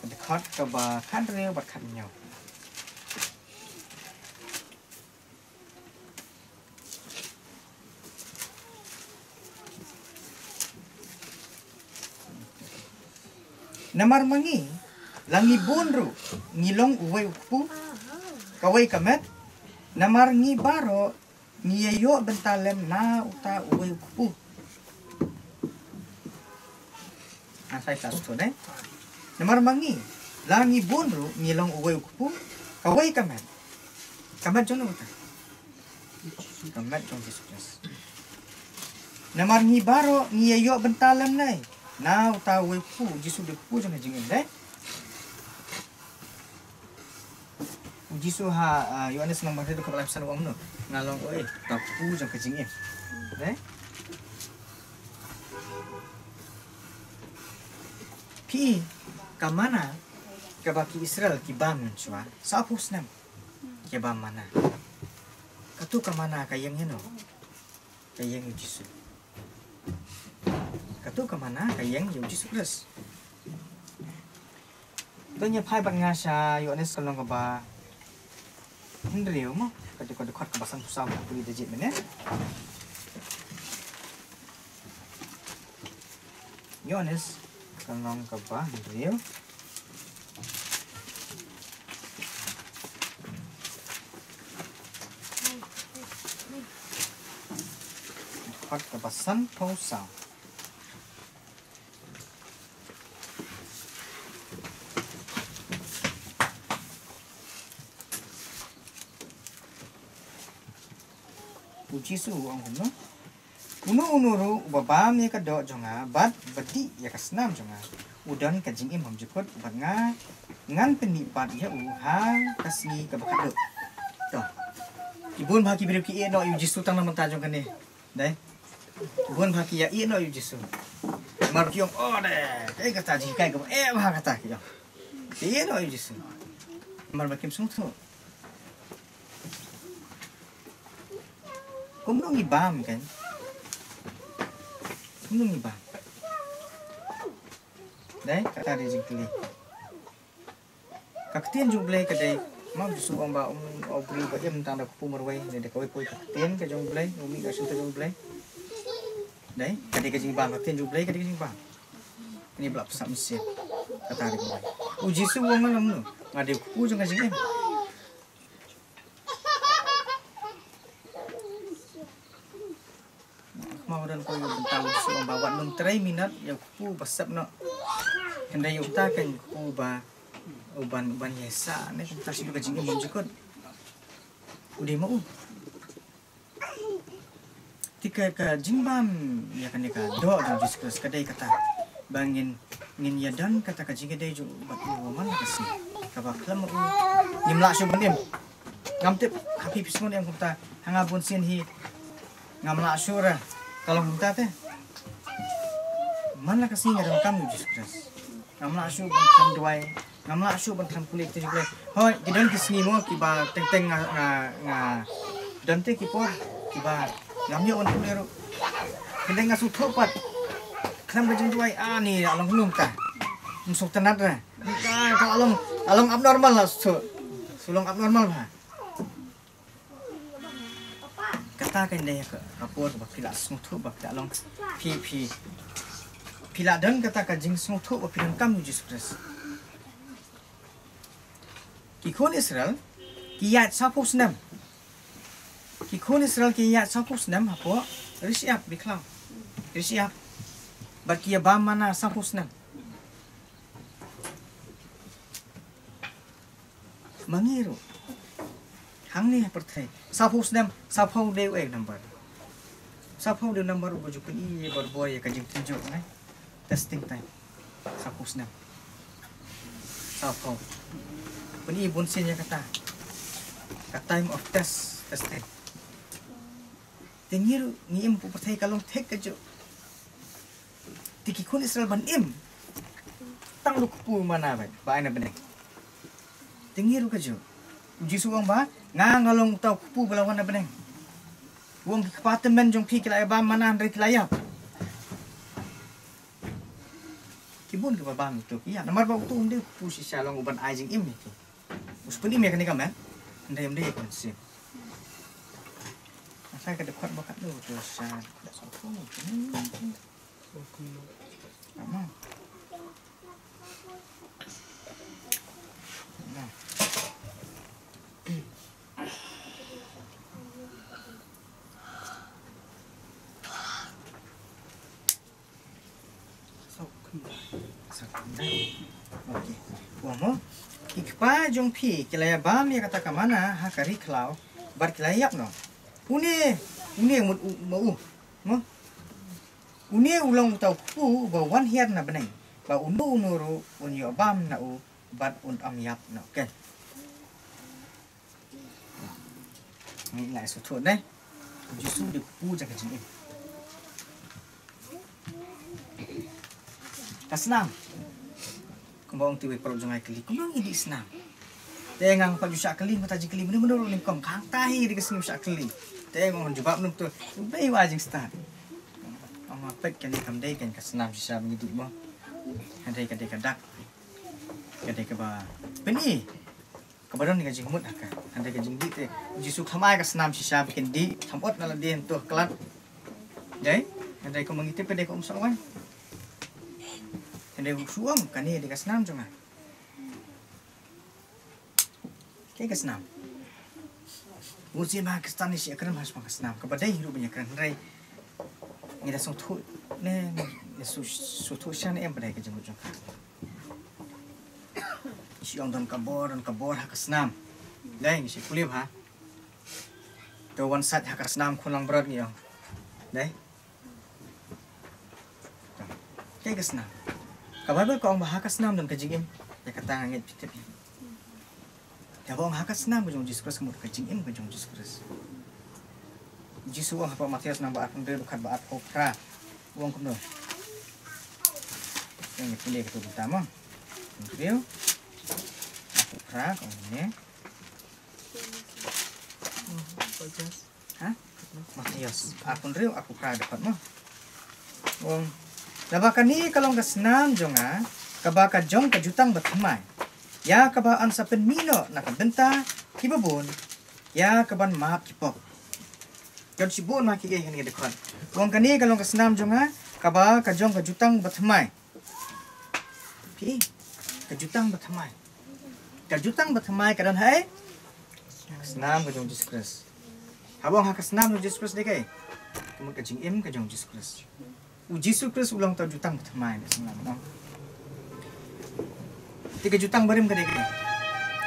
dkhot kaba khathynriew bad khathynñiew. Namar ma ngi, la ngi bun ruh, ngi long uwei u kpu, kawei ka met, namar ngi baroh, ngi ïa ïoh bynta lem na uta uwei u kpu. Asai ka sdang, eh? Namar ma ngi, la ngi bun ruh, ngi long uwei u kpu, kawei ka met. Ka met jong uta. Ka met jong Jisu Khrist. Namar ngi baroh ngi ïa ïoh bynta lem ne. Na uta uwei u kpu, Jisu dei u kpu jong ka jingim, dei. U Jisu ha, ah, Ïoannis lynnong ba hynriew dkhot ba laiphew san u ong kumno? Nga long uei, uta u kpu jong ka jingim. Dei? Phi, ka manna kaba ki Israel ki bam mynshuwa, sawphew snem ki bam manna. Kato ka manna ka ïeng ïano? Ka ïeng ïa u Jisu. Kato ka manna ka ïeng ïa u Jisu Khrist. To ngin ïa phai bad nga sha Ïoannis ka lynnong kaba hynriew mo, ka dei ka dkhot kaba sanphew saw, ka pule da jied mynne. Ïoannis ka lynnong kaba hynriew, dkhot kaba sanphew saw. U Jisu u ong kumno? Uno uno ruh uba bam ïa ka doh jong nga bad ba dih ïa ka snam jong nga, u don ka jingim bymjukut, bad nga ngan pyni pat ïa u ha ka sngi kaba khatduh. To. Ki bun bha ki briew ki ïeh noh ïa u Jisu tang na mynta jong kane. Dei. Bun bha ki ïa ïeh noh ïa u Jisu. Namar ki ong, oh dei, eh kata jinghikai kaba eh bha kata ki ong. Ki ïeh noh ïa u Jisu. Namar ba kim sngewthuh. Kumno ngi bam kan? Kumno ngi bam? Dei, kata dei jingkylli. Ka ktien jong U Blei ka dei, ma u Jisu u ong ba um, u briew ba im tang da u kpu marwei, ne da kawei kawei ka ktien ka jong U Blei, u mih ka shyntur jong U Blei. Dei, ka dei ka jingbam, ka ktien jong U Blei ka dei ka jingbam. Kane ba la pynshai mynsiem. Kata dei ka U Blei. U Jisu u ong nga long no, nga dei u kpu jong ka jingim. Kmie u don ko ïa u bynta u Jisu u ong ba wat nym trei minot ïa u kpu ba sep noh. Hynrei ïa uta kan u kpu ba uban, uban ïa sah ne kumta shu ka jingim bymjukut. U dei ma u. Te ka, ka jingbam ïa kane ka doh jong u Jisu Khrist ka dei kata ba ngin, ngin ïa don kata ka jingïadei jong u bad u man la ka sngi. Kaba khlem u ngim lah shuh ban im. Ngam tip ha phi phi sngewthuh em kumta, ha nga bun sien hi ngam lah shuh re ka long kumta te. Man la ka sngi nga donkam ïa u Jisu Khrist. Ngam lah shuh ban khlem duwai, ngam lah shuh ban khlem pule ïa ka ktien jong U Blei. Hooid, ki don ki sngi mo kiba teng teng nga, nga, nga don te ki por kiba ngam ïoh ban pule ruh. Hynrei nga sngewthuh pat khlem ka jingduwai, ani la long kumno kumta. Ym sngewtynnat re. Ka, ka la long, la long abnormal la shu, shu long abnormal bha. Kata kan dei ka, ka por ba phi la sngewthuh ba phi la long, phi, phi, phi la don kata ka jingsngewthuh ba phi donkam ïa u Jisu Khrist. Ki khun Israel ki ïaid sawphew snem. Ki khun Israel ki ïaid sawphew snem hapoh ri shyiap, ri khlaw, ri shyiap. Bad ki ïa bam manna sawphew snem. Ma ngi ruh hangne ha pyrthei sawphew snem, sawphew dei u number. Sawphew dei u number uba ju pyni ïa baroh ïa ka jingtynjuh ne. Testing time. Sawphew snem. Sawphew. Pyni bun sien ïa kata. Ka time of test, testing. Te ngi ruh ngi im hapoh pyrthei ka long thik kajuh. Te ki khun Israel ban im tang da u kpu manna ba, ba ai na bneng. Te ngi ruh kajuh. U Jisu u ong ba nga, nga long uta u kpu ba la wan na bneng. U ong ki kpa tymmen jong phi ki la ïa bam manna hynrei ki la ïap. Ki bun kiba bam ito ki ïap. Namar ba uto um dei u kpu shisha, long uban ai jingim ïa ki. U shu pynim ïa kane ka met, hynrei um dei ïa ka mynsiem. Asai ka dkhot ba khatduh to sha dkhot sawphew. Ama. Okay. Wa mo, ki kpa jong phi ki la ïa bam ïa kata ka manna ha ka ri khlaw, bad ki la ïap noh. Une, une mut u, ma u. Mo. Une u long uta u kpu uba wan hiar na bneng. Ba uno uno ruh un ïoh bam na u bad un ym ïap noh. Okay. Ngi la sngewthuh dei. U Jisu u dei u kpu jong ka jingim. Ka snam. Kumba ong te wei paralok jong nga i kylli, kumno ngi dih snam? Te nga ngam pat ju shah kylli, mynta jingkylli mynno mynno ruh nyngkong, hangta hi dei ka sngi u shah kylli. Te nga ong jubab nym to, u dei wa jingstad. Ong ma peit kane kam dei kan ka snam shisha ba ngi dih mo. Hynrei ka dei ka dak. Ka dei kaba pyni. Kaba don ka jingmut ha ka. Hynrei ka jingdih te, u Jisu u khlem ai ka snam shisha ba kin dih, khlem ot na lade hangto ha klat. Dei, hynrei kumba ngi tip ka dei ka umsoh waiñ. Hynrei u shu ong kane dei ka snam jong nga. Kaei ka snam? Bun sien ba ha Khristan ngi shu ïakren ha shaphang ka snam. Kaba dei hi ruh ban ïakren, hynrei ngi da sngewthuh ne, ngi shu, sngewthuh shisha ne em ba dei ka jingmut jong ka. Shu ong don ka bor, don ka bor ha ka snam. Dei, ngi shu pule bha. To wan sait ha ka snam khun langbrot ngi ong. Dei. Kaei ka snam? Ka Baibl ka ong ba ha ka snam don ka jingim. Ïa kata nga ngeit phi tip ïa. Kaba ong ha ka snam ka jong u Jisu Khrist ka mut ka jingim ka jong u Jisu Khrist. U Jisu u ong hapoh Mathaios lynnong ba arphew hynriew dkhot ba arphew phra. U ong kumno? Ïa ngi pule kato bynta mo. Hynriew arphew phra ka ong kumne. Ha? Mathaios arphew hynriew arphew phra dkhot mo. U ong, naba kane ka long ka snam jong nga, kaba ka jong ka jutang bathymmai, ïa kaba yn sa pynmih noh na ka bynta kiba bun ïa kaban map ki pop. Don shibun ma ki ei kane ka dkhot. U ong kane ka long ka snam jong nga, kaba ka jong ka jutang bathymmai. Phi, ka jutang bathymmai. Ka jutang bathymmai ka don haei? Ka snam ka jong u Jisu Khrist. Haba ong ha ka snam jong u Jisu Khrist dei kaei? Ka mut ka jingim ka jong u Jisu Khrist. U Jisu Khrist u long uta u jutang bathymmai ne snam no. Te ka jutang barim ka dei kaei?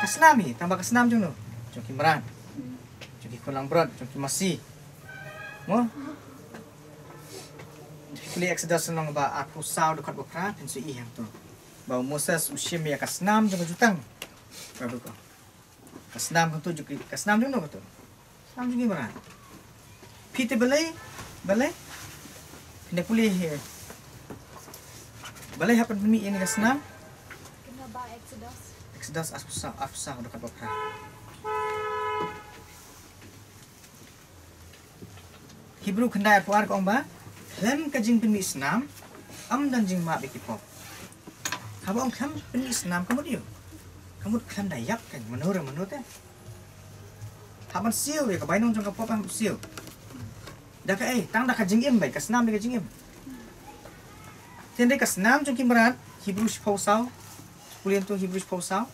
Ka snam hi, tangba ka snam jong no? Jong ki mrad. Jong ki khun langbrot, jong ki masi. Mo? Pule Exodus lynnong ba arphew saw dkhot ba phra, phin sa ïohi hangto. Ba u Moses u shim ïa ka snam jong ka jutang. Ka dei ko. Ka snam kato jong ki, ka snam jong no kato? Snam jong ki mrad. Phi te balei, balei? Phin da pule hi. Balei hap ban pynmih ïa kane ka snam? Kane ba Exodus. Exodus arphew saw, arphew saw dkhot ba phra. Hebru khyndai arphew ar ka ong ba, khlem ka jingpynmih snam, ym don jingmap ïa ki pop. Haba ong khlem pynmih snam ka mut ïa u. Ka mut khlem da ïap kan, mano re mano te. Hap ban siew ïa ka bainong jong ka pop hap siew. Da kaei, tang da ka jingim bai, ka snam da ka jingim. Te dei ka snam jong ki mrad, Hebru shiphew saw. Pule to Hebru shiphew saw.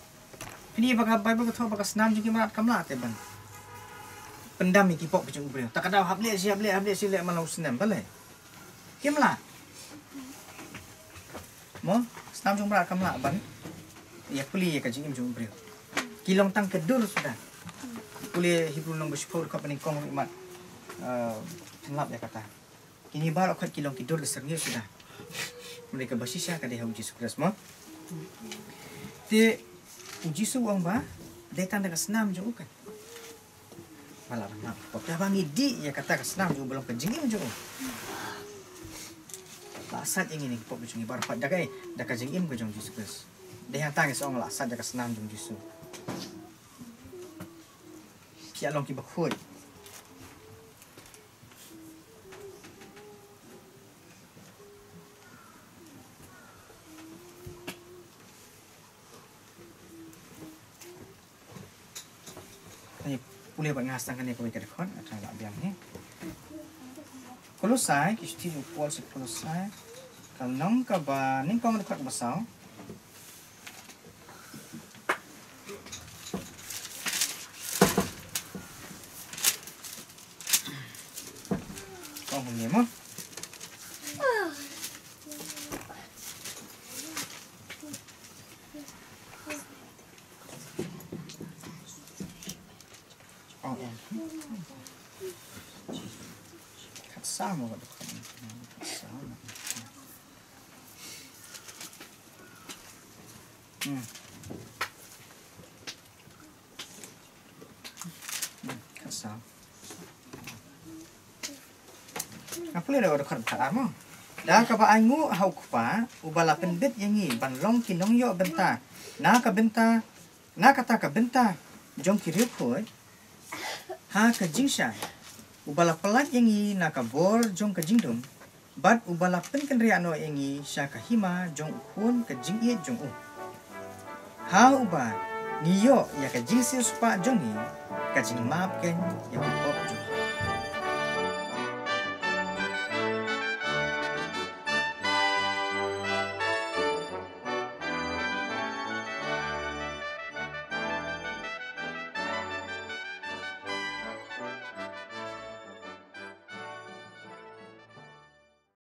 Phi ïohi ba ka Baibl ka thoh ba ka snam jong ki mrad kam lah te ban pyndam ïa ki pop jong u briew. Ta ka daw hap leh shi, hap leh, hap leh shi leh man la u snem balei? Kim lah. Mo, snam jong mrad kam lah ban ïa plie ïa ka jingim jong u briew. Ki long tang ka dur suda. Pule Hebru lynnong ba shiphew dkhot ba nyngkong ruh imat, eh, pynlap ïa kata. Kine baroh khoit ki long ki dur ka syrngiew suda. Mynta kaba shisha ka dei ha u Jisu Khrist mo. Te u Jisu u ong ba dei tang da ka snam jong u kan ba lah ban map ki pop. Te haba ngi dih ïa kata ka snam jong u ba long ka jingim jong u, la sait ïa ngi na ki pop jong ngi baroh khoit da kaei? Da ka jingim ka jong u Jisu Khrist. Dei hangta ngi sa ong la sait da ka snam jong u Jisu. Phi ïa long kiba khuid. Kane pule bad nga sa kane kawei ka dkhot, nga tang la biang hi. Kolosai, ki shithi u Paul sha Kolosai. Ka lynnong kaba nyngkong, dkhot kaba saw. Kong hum ne mo. Saw mo ka dkhot. Saw mo. Hmm. Hmm, ka saw. Nga pule da ka dkhot khatar mo. Da kaba ainguh ha u Kpa uba la pynbit ïa ngi ban long ki nongïoh bynta na ka bynta, na kata ka bynta jong ki riewkhuid ha ka jingshai, uba la pyllait ïa ngi na ka bor jong ka jingdum, bad uba la pynkynriah noh ïa ngi sha ka hima jong u Khun ka jingïeit jong u. Ha uba ngi ïoh ïa ka jingsiewspah jong ngi, ka jingmap keiñ ïa ki pop jong ngi.